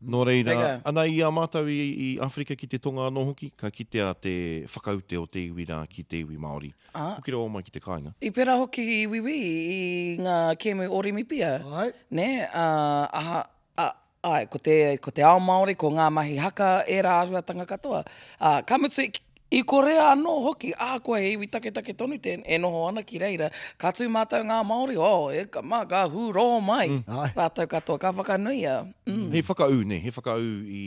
Nō reira, Teka. ana i a mātou i, i Āwherika ki te Tonga anō hoki, ka kitea te whakaute o te iwi rā ki te iwi Māori. Ah. Hoki rawa mai ki te kāinga. I pērā hoki i Wiwī i ngā kēmu Orimipia. Āe. Nē, ā, aha, ā, āe, ko te, ko te ao Māori, ko ngā mahi haka, ērā āhuatanga katoa. Ā, ka mutu, I Korea anō hoki, ahakoa he iwi taketake tonu te e noho ana ki reira, ka tū mātou ngā Māori, oh, e ka mā, ka hūrō mai rātou katoa, ka whakanuia. Mm. He whakaū, nē, he whakaū i,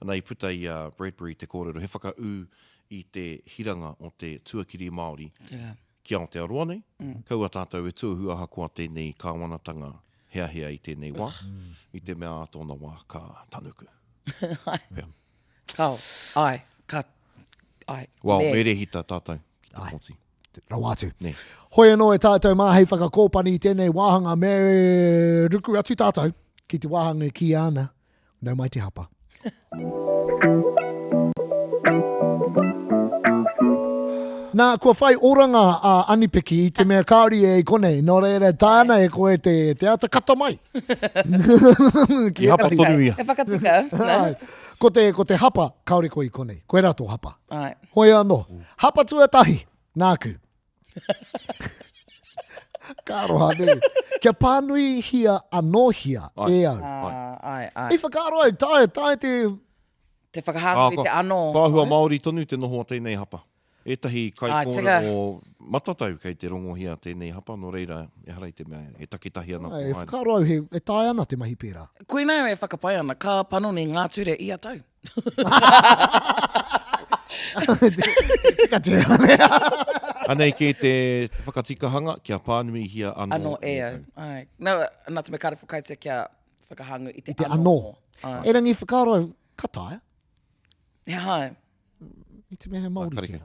ana i puta i a Bradbury te kōrero, he whakaū i te hiranga o te tuakiri Māori ki Aotearoa nei, kaua tātou e tuohu ahakoa tēnei kāwanatanga heahea i tēnei wā, i te mea ā tōna wā ka tanuku. Pea. Kao, ai, ka, ai, Well, me. me rehita tātou ki te pōti. Rawa atu. Nē. Hoi anō e tātou mā hei whakakōpani i tēnei wāhanga me ruku atu tātou ki te wāhanga e kīia ana, Nau mai te hapa. Nā, kua whai oranga a Anipiki i te mea kāore ia i konei, nō reira tāna e koe te, te āta kata mai. I hapa tonu ia. He whakatika. Ai. Ko te, ko te hapa, kāore koe i konei. Koirā tō hapa. Ai. Hoi anō. Hapa tuatahi, nāku. Ka aroha nē. Kia pānuihia anōhia e au. Ai, ai, ai. I whakaaro au, taea, taea te Te whakahānui te anō. Kua āhua Māori tonu te noho o tēnei hapa. Ētahi kaikōrero matatau kei te rongohia tēnei hapa, nō reira, ehara i te mea e takitahi ana tō E haere. whakaaro au he, e taea ana te mahi pērā. Koinā e whakapae ana, ka panoni ngā ture ia tau. Tika tērā, nē? Anei kē te whakatikahanga kia pānuihia anō Anō e au. Āe. Nā, nā te mea kāre whakaaetia kia whakahāngu i te I te anō. anō. Erangi whakaaro au, ka taea. He aha ai? I te mea he Māori tērā.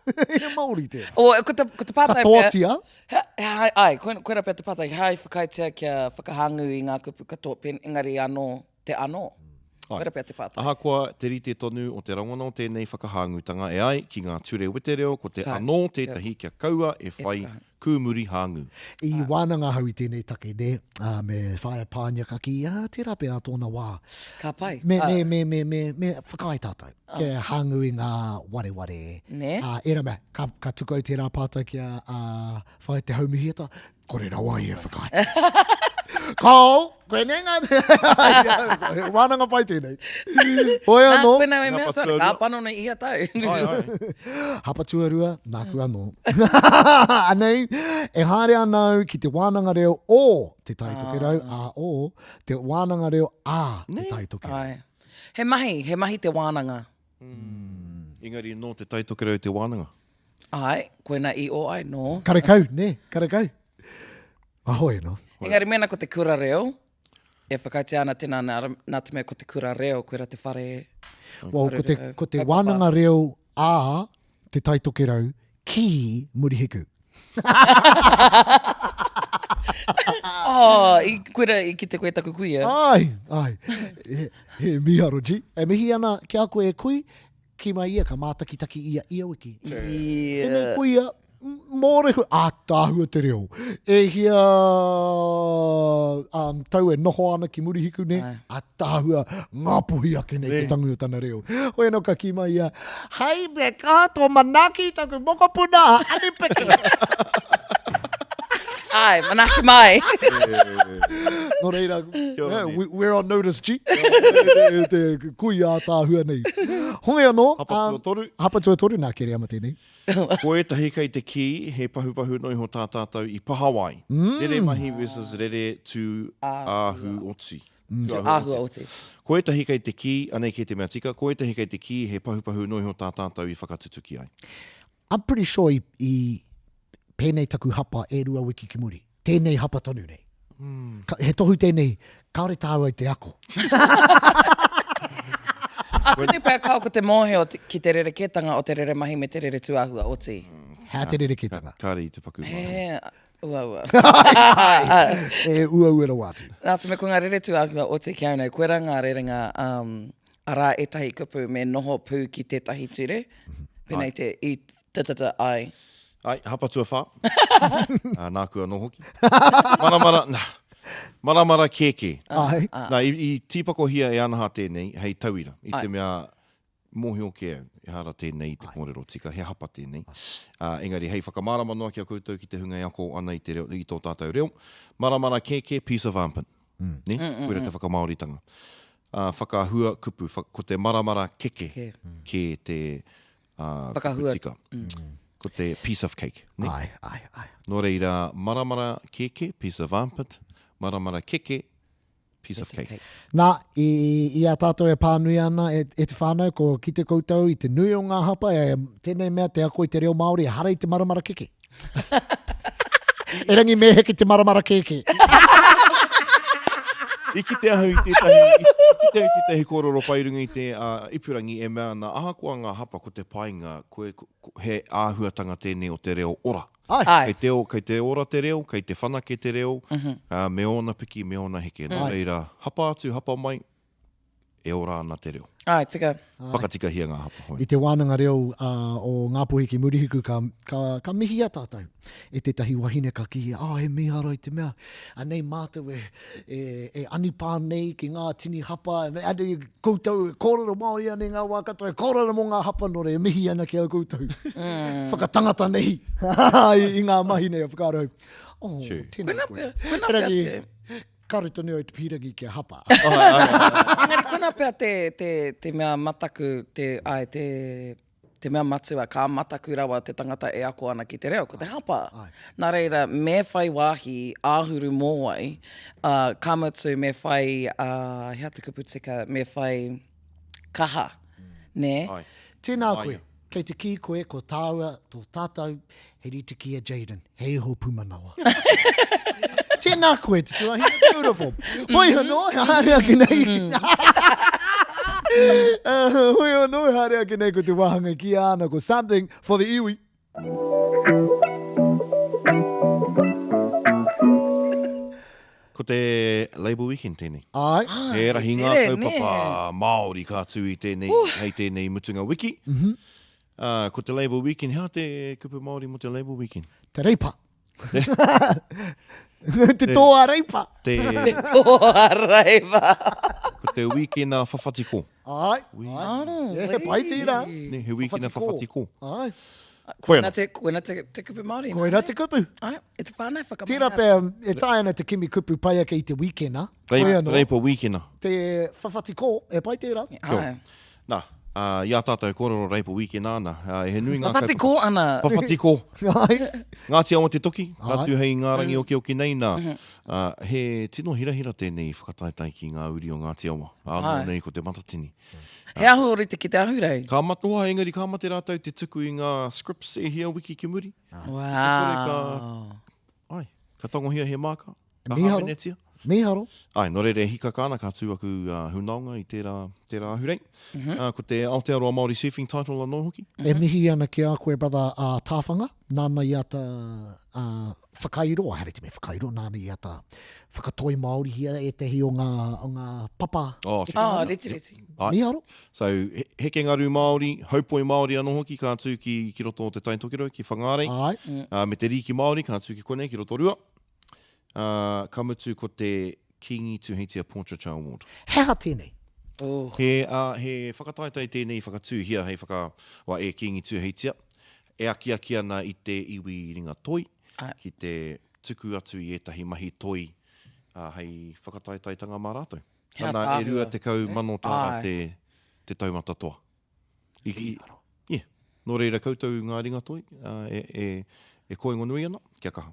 He Māori tērā. O, ko te, ko te pātai pea... Katoatia. He, he hai, ai, koira pea te pātai, he hai whakaaetia kia whakahāngu i ngā kupu katoa, pen, engari anō, te anō. Koira pea te pātai. Ahakoa te rite tonu o te rangona o tēnei whakahāngutanga e ai ki ngā ture wetereo ko te anō tētahi kia kaua e whai Kūmuri hāngū. I wānanga ahau i tēnei take, nē, ā, me Whaea Pānia ka kī, ā, tērā pea ā tōna wā. Ka pai. Me, me, me, me, me, me whakaae tātou. Kia hāngū i ngā wareware. Nē. Ā, ērā mea, ka, ka tuku au tērā pātai ki a, a Whaea Te Haumihiata, kore rawa ia e whakaae. Kāo, koinei ngā mea. He wānanga pai tēnei. Hoi Nā, anō. koinā e mea Hapa atu ana, tuarua. ka panoni ia tau. Ai, ai. Hapa tuarua, nāku anō. Anei, e haere ana au ki te wānanga reo o Te Tai Tokerau, ā, o te wānanga reo a Te Tai Tokerau. Ai. He mahi, he mahi te wānanga. Engari nō Te Tai Tokerau te wānanga. Ai, koina i o ai, nō. Karekau, nē, karekau. Ahoi anō. Engari mēnā ko te kura reo, e whakaaetia ana tēnā nā, nā te mea ko te kura reo, koira te whare. Well, ko te, ko te wānanga reo a Te Tai Tokerau ki Murihiku. Oh, i koira i kite koe taku kuia. Ai, ai. He, he miharo, G. E mihi ana ki a koe e kui, Kī mai ia, ka mātakitaki ia ia wiki. Yeah. Tēnei kuia, mōrehu, ātaahua te reo. E hia um, tau e noho ana ki Murihiku nei, ātaahua ngāpuhi ake nei te tangi o tana reo. Hoi anō ka kī mai ia, Hei me kaha tō manaaki i taku mokopuna, a Anipiki. Ai, manaaki mai. Nō reira, yeah, we, we're on notice, G. Te, te kuia ātaahua nei. Hoi anō. Hapa tuatoru. Hapa tuatoru, nā Kereama tēnei. Ko ētahi kei te kī, he pahupahu noa iho tā tātou i pahawa ai. Rere mahi versus rere tū āhu oti. Tū āhua oti. Ko ētahi kei te kī, anei kē te mea tika, ko ētahi kei te kī he pahupahu noa iho tā tātou i whakatutuki ai. I'm pretty sure i, i pēnei taku hapa e rua wiki ki muri. Tēnei hapa tonu nei. Mm. Ka, he tohu tēnei, kāore tāua i te ako. Akuni pea kao ko te mōhio ki te rerekētanga o te rere mahi me te rere tūāhua oti. Hea te rerekētanga? Kāre i te paku mārama. He uaua. E uaua rawa atu. Nā te mea ko ngā rere tūāhua oti ki au nei, koirā ngā rerenga um, Arā ētahi kupu me noho pū ki tētahi ture, pēnei te i t t t ai. Ai, hapa tuawhā. Ā, nāku anō hoki. Maramara, nā, maramara kēkē. Ai. Nā, i, i tīpakohia e Anaha tēnei hei tauira, i te mea mōhio kē au, ehara tēnei i te kōrero tika, he hapa tēnei. Ā, engari hei whakamārama noa ki a koutou ki te hunga e ako ana i te reo, i tō tātou reo, maramara kēkē, piece of armpit. Nē? Koira te whakamāoritanga. Ā, whakahua kupu, wha, ko te maramara keke Kē. kē te ā, kupu Whakahua. tika. Ko te piece of cake, nē? Āe, āe, āe. Nō reira, maramara kēkē, piece of armpit, maramara keke, piece of cake. Nā, i, i a tātou e pānui ana e, e te whānau, ko kite koutou i te nui o ngā hapa, e, tēnei mea te ako i te reo Māori, ehara i te maramara keke. Erangi me heke te maramara kēkē. I kite ahau i tētahi, i kite au i tētahi kōrero whai runga i te uh, ipurangi e mea ana, ahakoa ngā hapa ko te painga, ko, ko, he āhuatanga tēnei o te reo ora. Ai. Ai. Kei te, kei te ora te reo, kei te whanake te reo, mm -hmm. uh, me ōna piki, me ōna heke. Nō reira, hapa atu, hapa mai, e ora ana te reo. Āe, tika. Whakatikahia ngā hapa hoi. I te wānanga reo o Ngāpuhi ki Murihiku ka, ka, ka mihia tātou e tētahi wahine ka kī, oh, he mīharo i te mea, anei mātou e, e, e anipā nei ki ngā tini hapa, anei koutou e kōrero Māori ana i ngā wā katoa, e kōrero mō ngā hapa nō reira, e mihi ana ki a koutou. Mm. Whakatangata nei i, i ngā mahi nei a whakaaro. Oh, tēnā koe. Koina pea, koina pea te. Kāore tonu au te pīrangi kia hapa. Engari koina pea te, te, te mea mataku, te, ai, te, te mea matua, ka mataku rawa te tangata e ako ana ki te reo, ko te hapa. Nā reira, me whai wāhi āhuru mōwai, ā, ka mutu me whai, ā, he aha te kupu tika, me whai kaha, nē? Tēnā koe. Kei te kī koe ko tāua, tō tātou, he rite ki a Jayden, he iho pūmanawa. Tēnā koe, te tuahine beautiful. Hoi anō, haere ake nei. Hoi anō, haere ake nei ko te wāhanga ki a ana, ko something for the iwi. Ko te Labour Weekend tēnei. Āe. He rahi ngā kaupapa Māori ka tū i tēnei, hei tēnei mutunga wiki. Ko te Labour Weekend, he aha te kupu Māori mō te Labour Weekend? Te reipa. Te toa reipa. Te toa reipa. Ko te wīkena whawhati kō. Āe. Āe. He pai tērā. He wīkena whawhati kō. Āe. Koina te, koina te, te kupu Māori. Koina te kupu. Ai, e te whānau whakamahia. Tērā pea e taea ana te kimi kupu pai ake i te wīkena. Rei, reipa wīkena. Te whawhati kō, e pai tērā. Ai. Nā, uh, i a tātou kōrero reipa wīkena ana, uh, he nui ngā Whawhati kō ana. Whawhati kō. Ai. Ngāti Awa te toki, ka tū hei ngā rangi mm. okioki nei nā. Mm -hmm. uh, he tino hirahira tēnei whakataetae ki ngā uri o Ngāti Awa. Ānō nei ko te Matatini. He ahu ōrite ki te ahurei. Ka matoa, engari ka mate rātou te tuku i ngā scripts e hia wiki ki muri. Wow. Ka, ai, ka tangohia he māka, ka hāmenetia. Mīharo. Ai, nō reira e hikaka ana, ka tū aku uh, hunaonga i tērā, tērā ahurei. Mm -hmm. uh, ko te Aotearoa Māori Surfing title anō hoki. E mihi ana ki a koe, brother, a uh, Tāwhanga, nāna i ata uh, whakairo, haere te mea whakairo, nāna i ata whakatoi Māorihia ētahi o ngā, o ngā papa. Oh, oh reti, reti. Mīharo. So, he, heke ngaru Māori, haupoi Māori anō hoki ka tū ki, ki roto o Te Tai Tokerau, ki Whangārei. Ai. Mm. Uh, me te Rīki Māori ka tū ki konei, ki Rotorua. Uh, ka mutu ko te Kīngi Tuheitia Portraiture Award. He aha tēnei? Oh. He, uh, he whakataetae tēnei i whakatūhia hei whaka, wa, e Kīngi Tuheitia. E akiaki ana i te iwi ringa toi ki te tuku atu i ētahi mahi toi hei whakataetaetanga mā rātou. Nana, e 20,000 tāra te, te taumata toa. I, i, yeah. Nō reira koutou ngā ringa toi e, e, e koingo nui ana, kia kaha.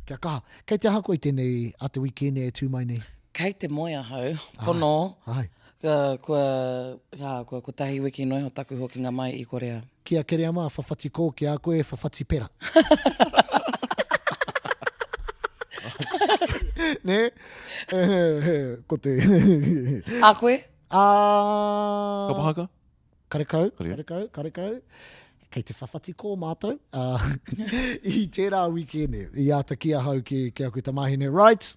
Kia kaha. Kei te aha koe i tēnei a te wikēne e tū mai nei? Kei te moe ahau, pono. Ai. Kua, jā, kua kotahi wiki noa iho taku hokinga mai i Korea. Ki a Kereama, whawhati kō, ki a koe, whawhati pera. Nē? Ko te... A koe? A... Kapa haka? Karekau, karekau, karekau. Kei te whawhati kō mātou. Uh, I tērā wikēne, i āta ki ahau ki, ki aku tamāhine, right,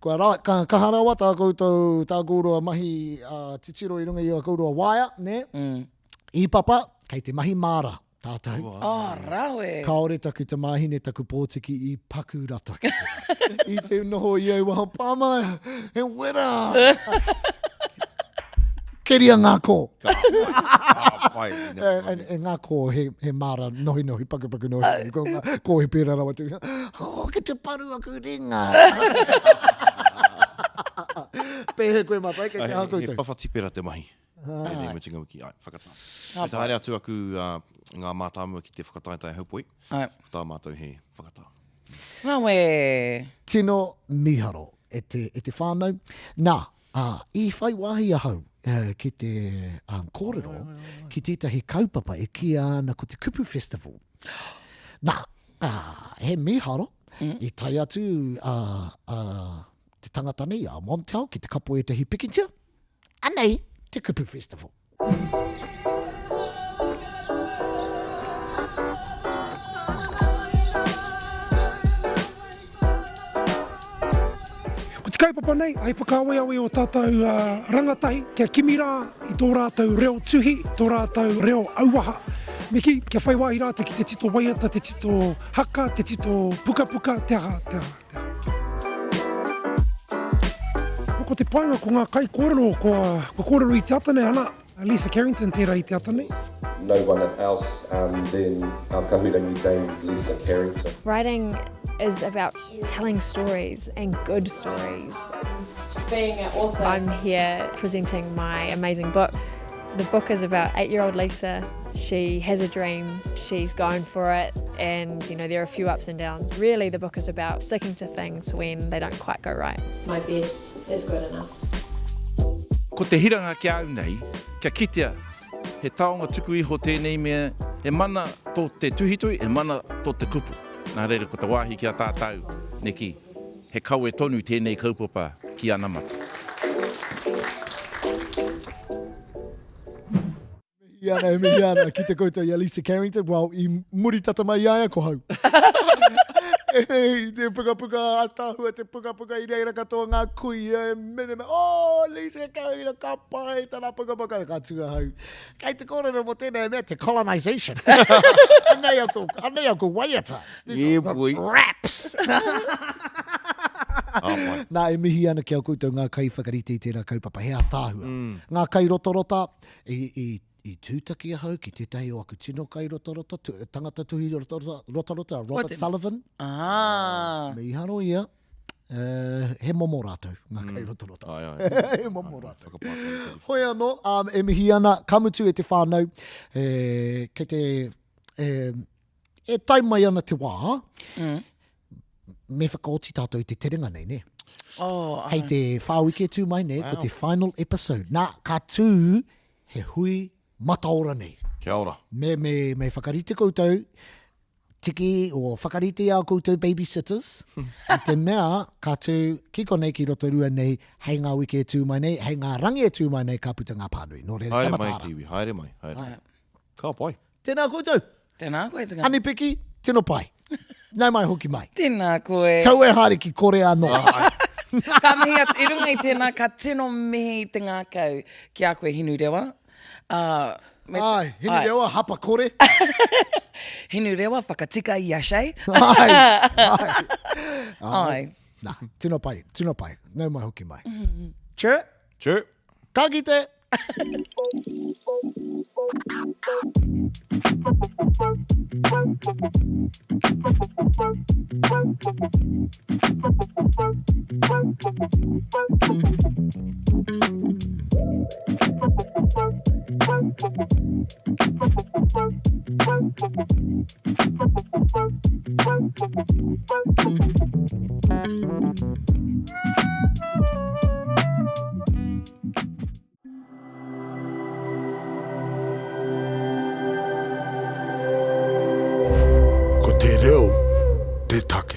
kua ra, ka, kaha rawa tā koutou, tā kōrua mahi uh, titiro i runga i a kōrua waea, nē? Mm. I papa, kei te mahi māra tātou. Oh, rawe! Kāore taku tamāhine, taku pōtiki i paku rata ki te I te noho i aua pāma, he wera! Keria ngā kō. Ka pai. E, ngā kō, he, he māra nohinohi, pakupaku nohinohi. Ko ngā kō he pērā rawa te, oh, ki te paru aku ringa. Pēhea koe mātai, kei te aha koutou? He whawhati pera te mahi. Tēnei mutunga wiki, ai, whakatā. Me te haere atu aku ngā mātāmua ki te whakataetae haupoi. Ai. Ko tā mātou he whakatā. Rawe! Tino mīharo e te, e te whānau. Nā, ā, i whai wāhi ahau ki te kōrero ki tētahi kaupapa e kīia ana ko te Kupu Festival. Nā, ā, he mīharo, i tae atu a, a, te tangata nei, a Montel, ki te kapo ētahi pikitia. Anei te Kupu Festival. Ko te kaupapa nei, hei whakaaweawe o tātou rangatahi kia kimi rā i tō rātou reo tuhi, tō rātou reo auaha. Me kī, kia whai wāhi rātou ki te tito waiata, te tito haka, te tito pukapuka, te aha, te aha, te aha. Ko te painga ko ngā kaikōrero kua kōrero i te ata nei, ana, Lisa Carrington tērā i te ata nei. No one else than our kahurangi dame Lisa Carrington. Writing. is about telling stories and good stories. Being an author. I'm here presenting my amazing book. The book is about eight-year-old Lisa. She has a dream, she's going for it, and you know, there are a few ups and downs. Really, the book is about sticking to things when they don't quite go right. My best is good enough. Ko te hiranga ki a au nei, kia kitea he taonga tuku iho tēnei mea, he mana tō te tuhituhi, he mana tō te kupu. Nā reira ko te wāhi ki a tātou, neki, he kawe tonu tēnei kaupapa ki anamata. Mihi ana, e mihi ana ki te koutou i a Lisa Carrington. Well, i muri tata mai i a ia ko hau. E, te pukapuka ataahua, te pukapuka i reira katoa ngā kuia e mene me, oh, Lisa Carrington, ka pai tana pukapuka. Ka tū ahau. Kei te kōrero mō tēnei mea, te colonisation. anei aku, anei aku waiata. Yeah, boy. Raps. Nā, e mihi ana ki a koutou ngā kaiwhakarite i tērā kaupapa, he ataahua. Mm. Ngā kairotarota, I, i, i tūtaki ahau ki tētahi o aku tino kairotarota, tu, tangata tuhi rotarota, rotarota, Robert Sullivan. Ah. Mīharo ia. Uh, he momo rātou, ngā mm. kairotarota. Ai, ai. he momo rātou. Hoi anō, um, e mihi ana, ka mutu e te whānau, e, kei te, e, e tae mai ana te wā, mm. me whakaoti tātou i te terenga nei, nē? Oh, Hei te whāwike tū mai nei, wow. ko te final episode. Nā, ka tū he hui mataora nei. Kia ora. Me, me, me whakarite koutou, tiki o whakarite i a koutou babysitters, i te mea ka tū ki konei ki Rotorua nei, hei ngā wiki e tū mai nei, hei ngā rangi e tū mai nei, ka puta ngā pānui. Nō reira, kia mataara. Haere mai, Kiwi, haere mai. Haere. Ka pai. Tēnā koutou. Tēnā koe Tungane. Ani Piki, tino pai. Nau mai hoki mai. Tēnā koe. Kaua e haere ki Korea anō. Ka mihi atu, i runga i tēnā, ka tino mihi te ngākau ki a koe Hinurewa. Uh, me, Ai, Hinurewa, hapa kore. Hinurewa, whakatika i a Shay. Ai, ai. Ai. Nā, tino pai, tino pai. Nau mai hoki mai. Chur. Chur. Ka kite! Ko te reo te take.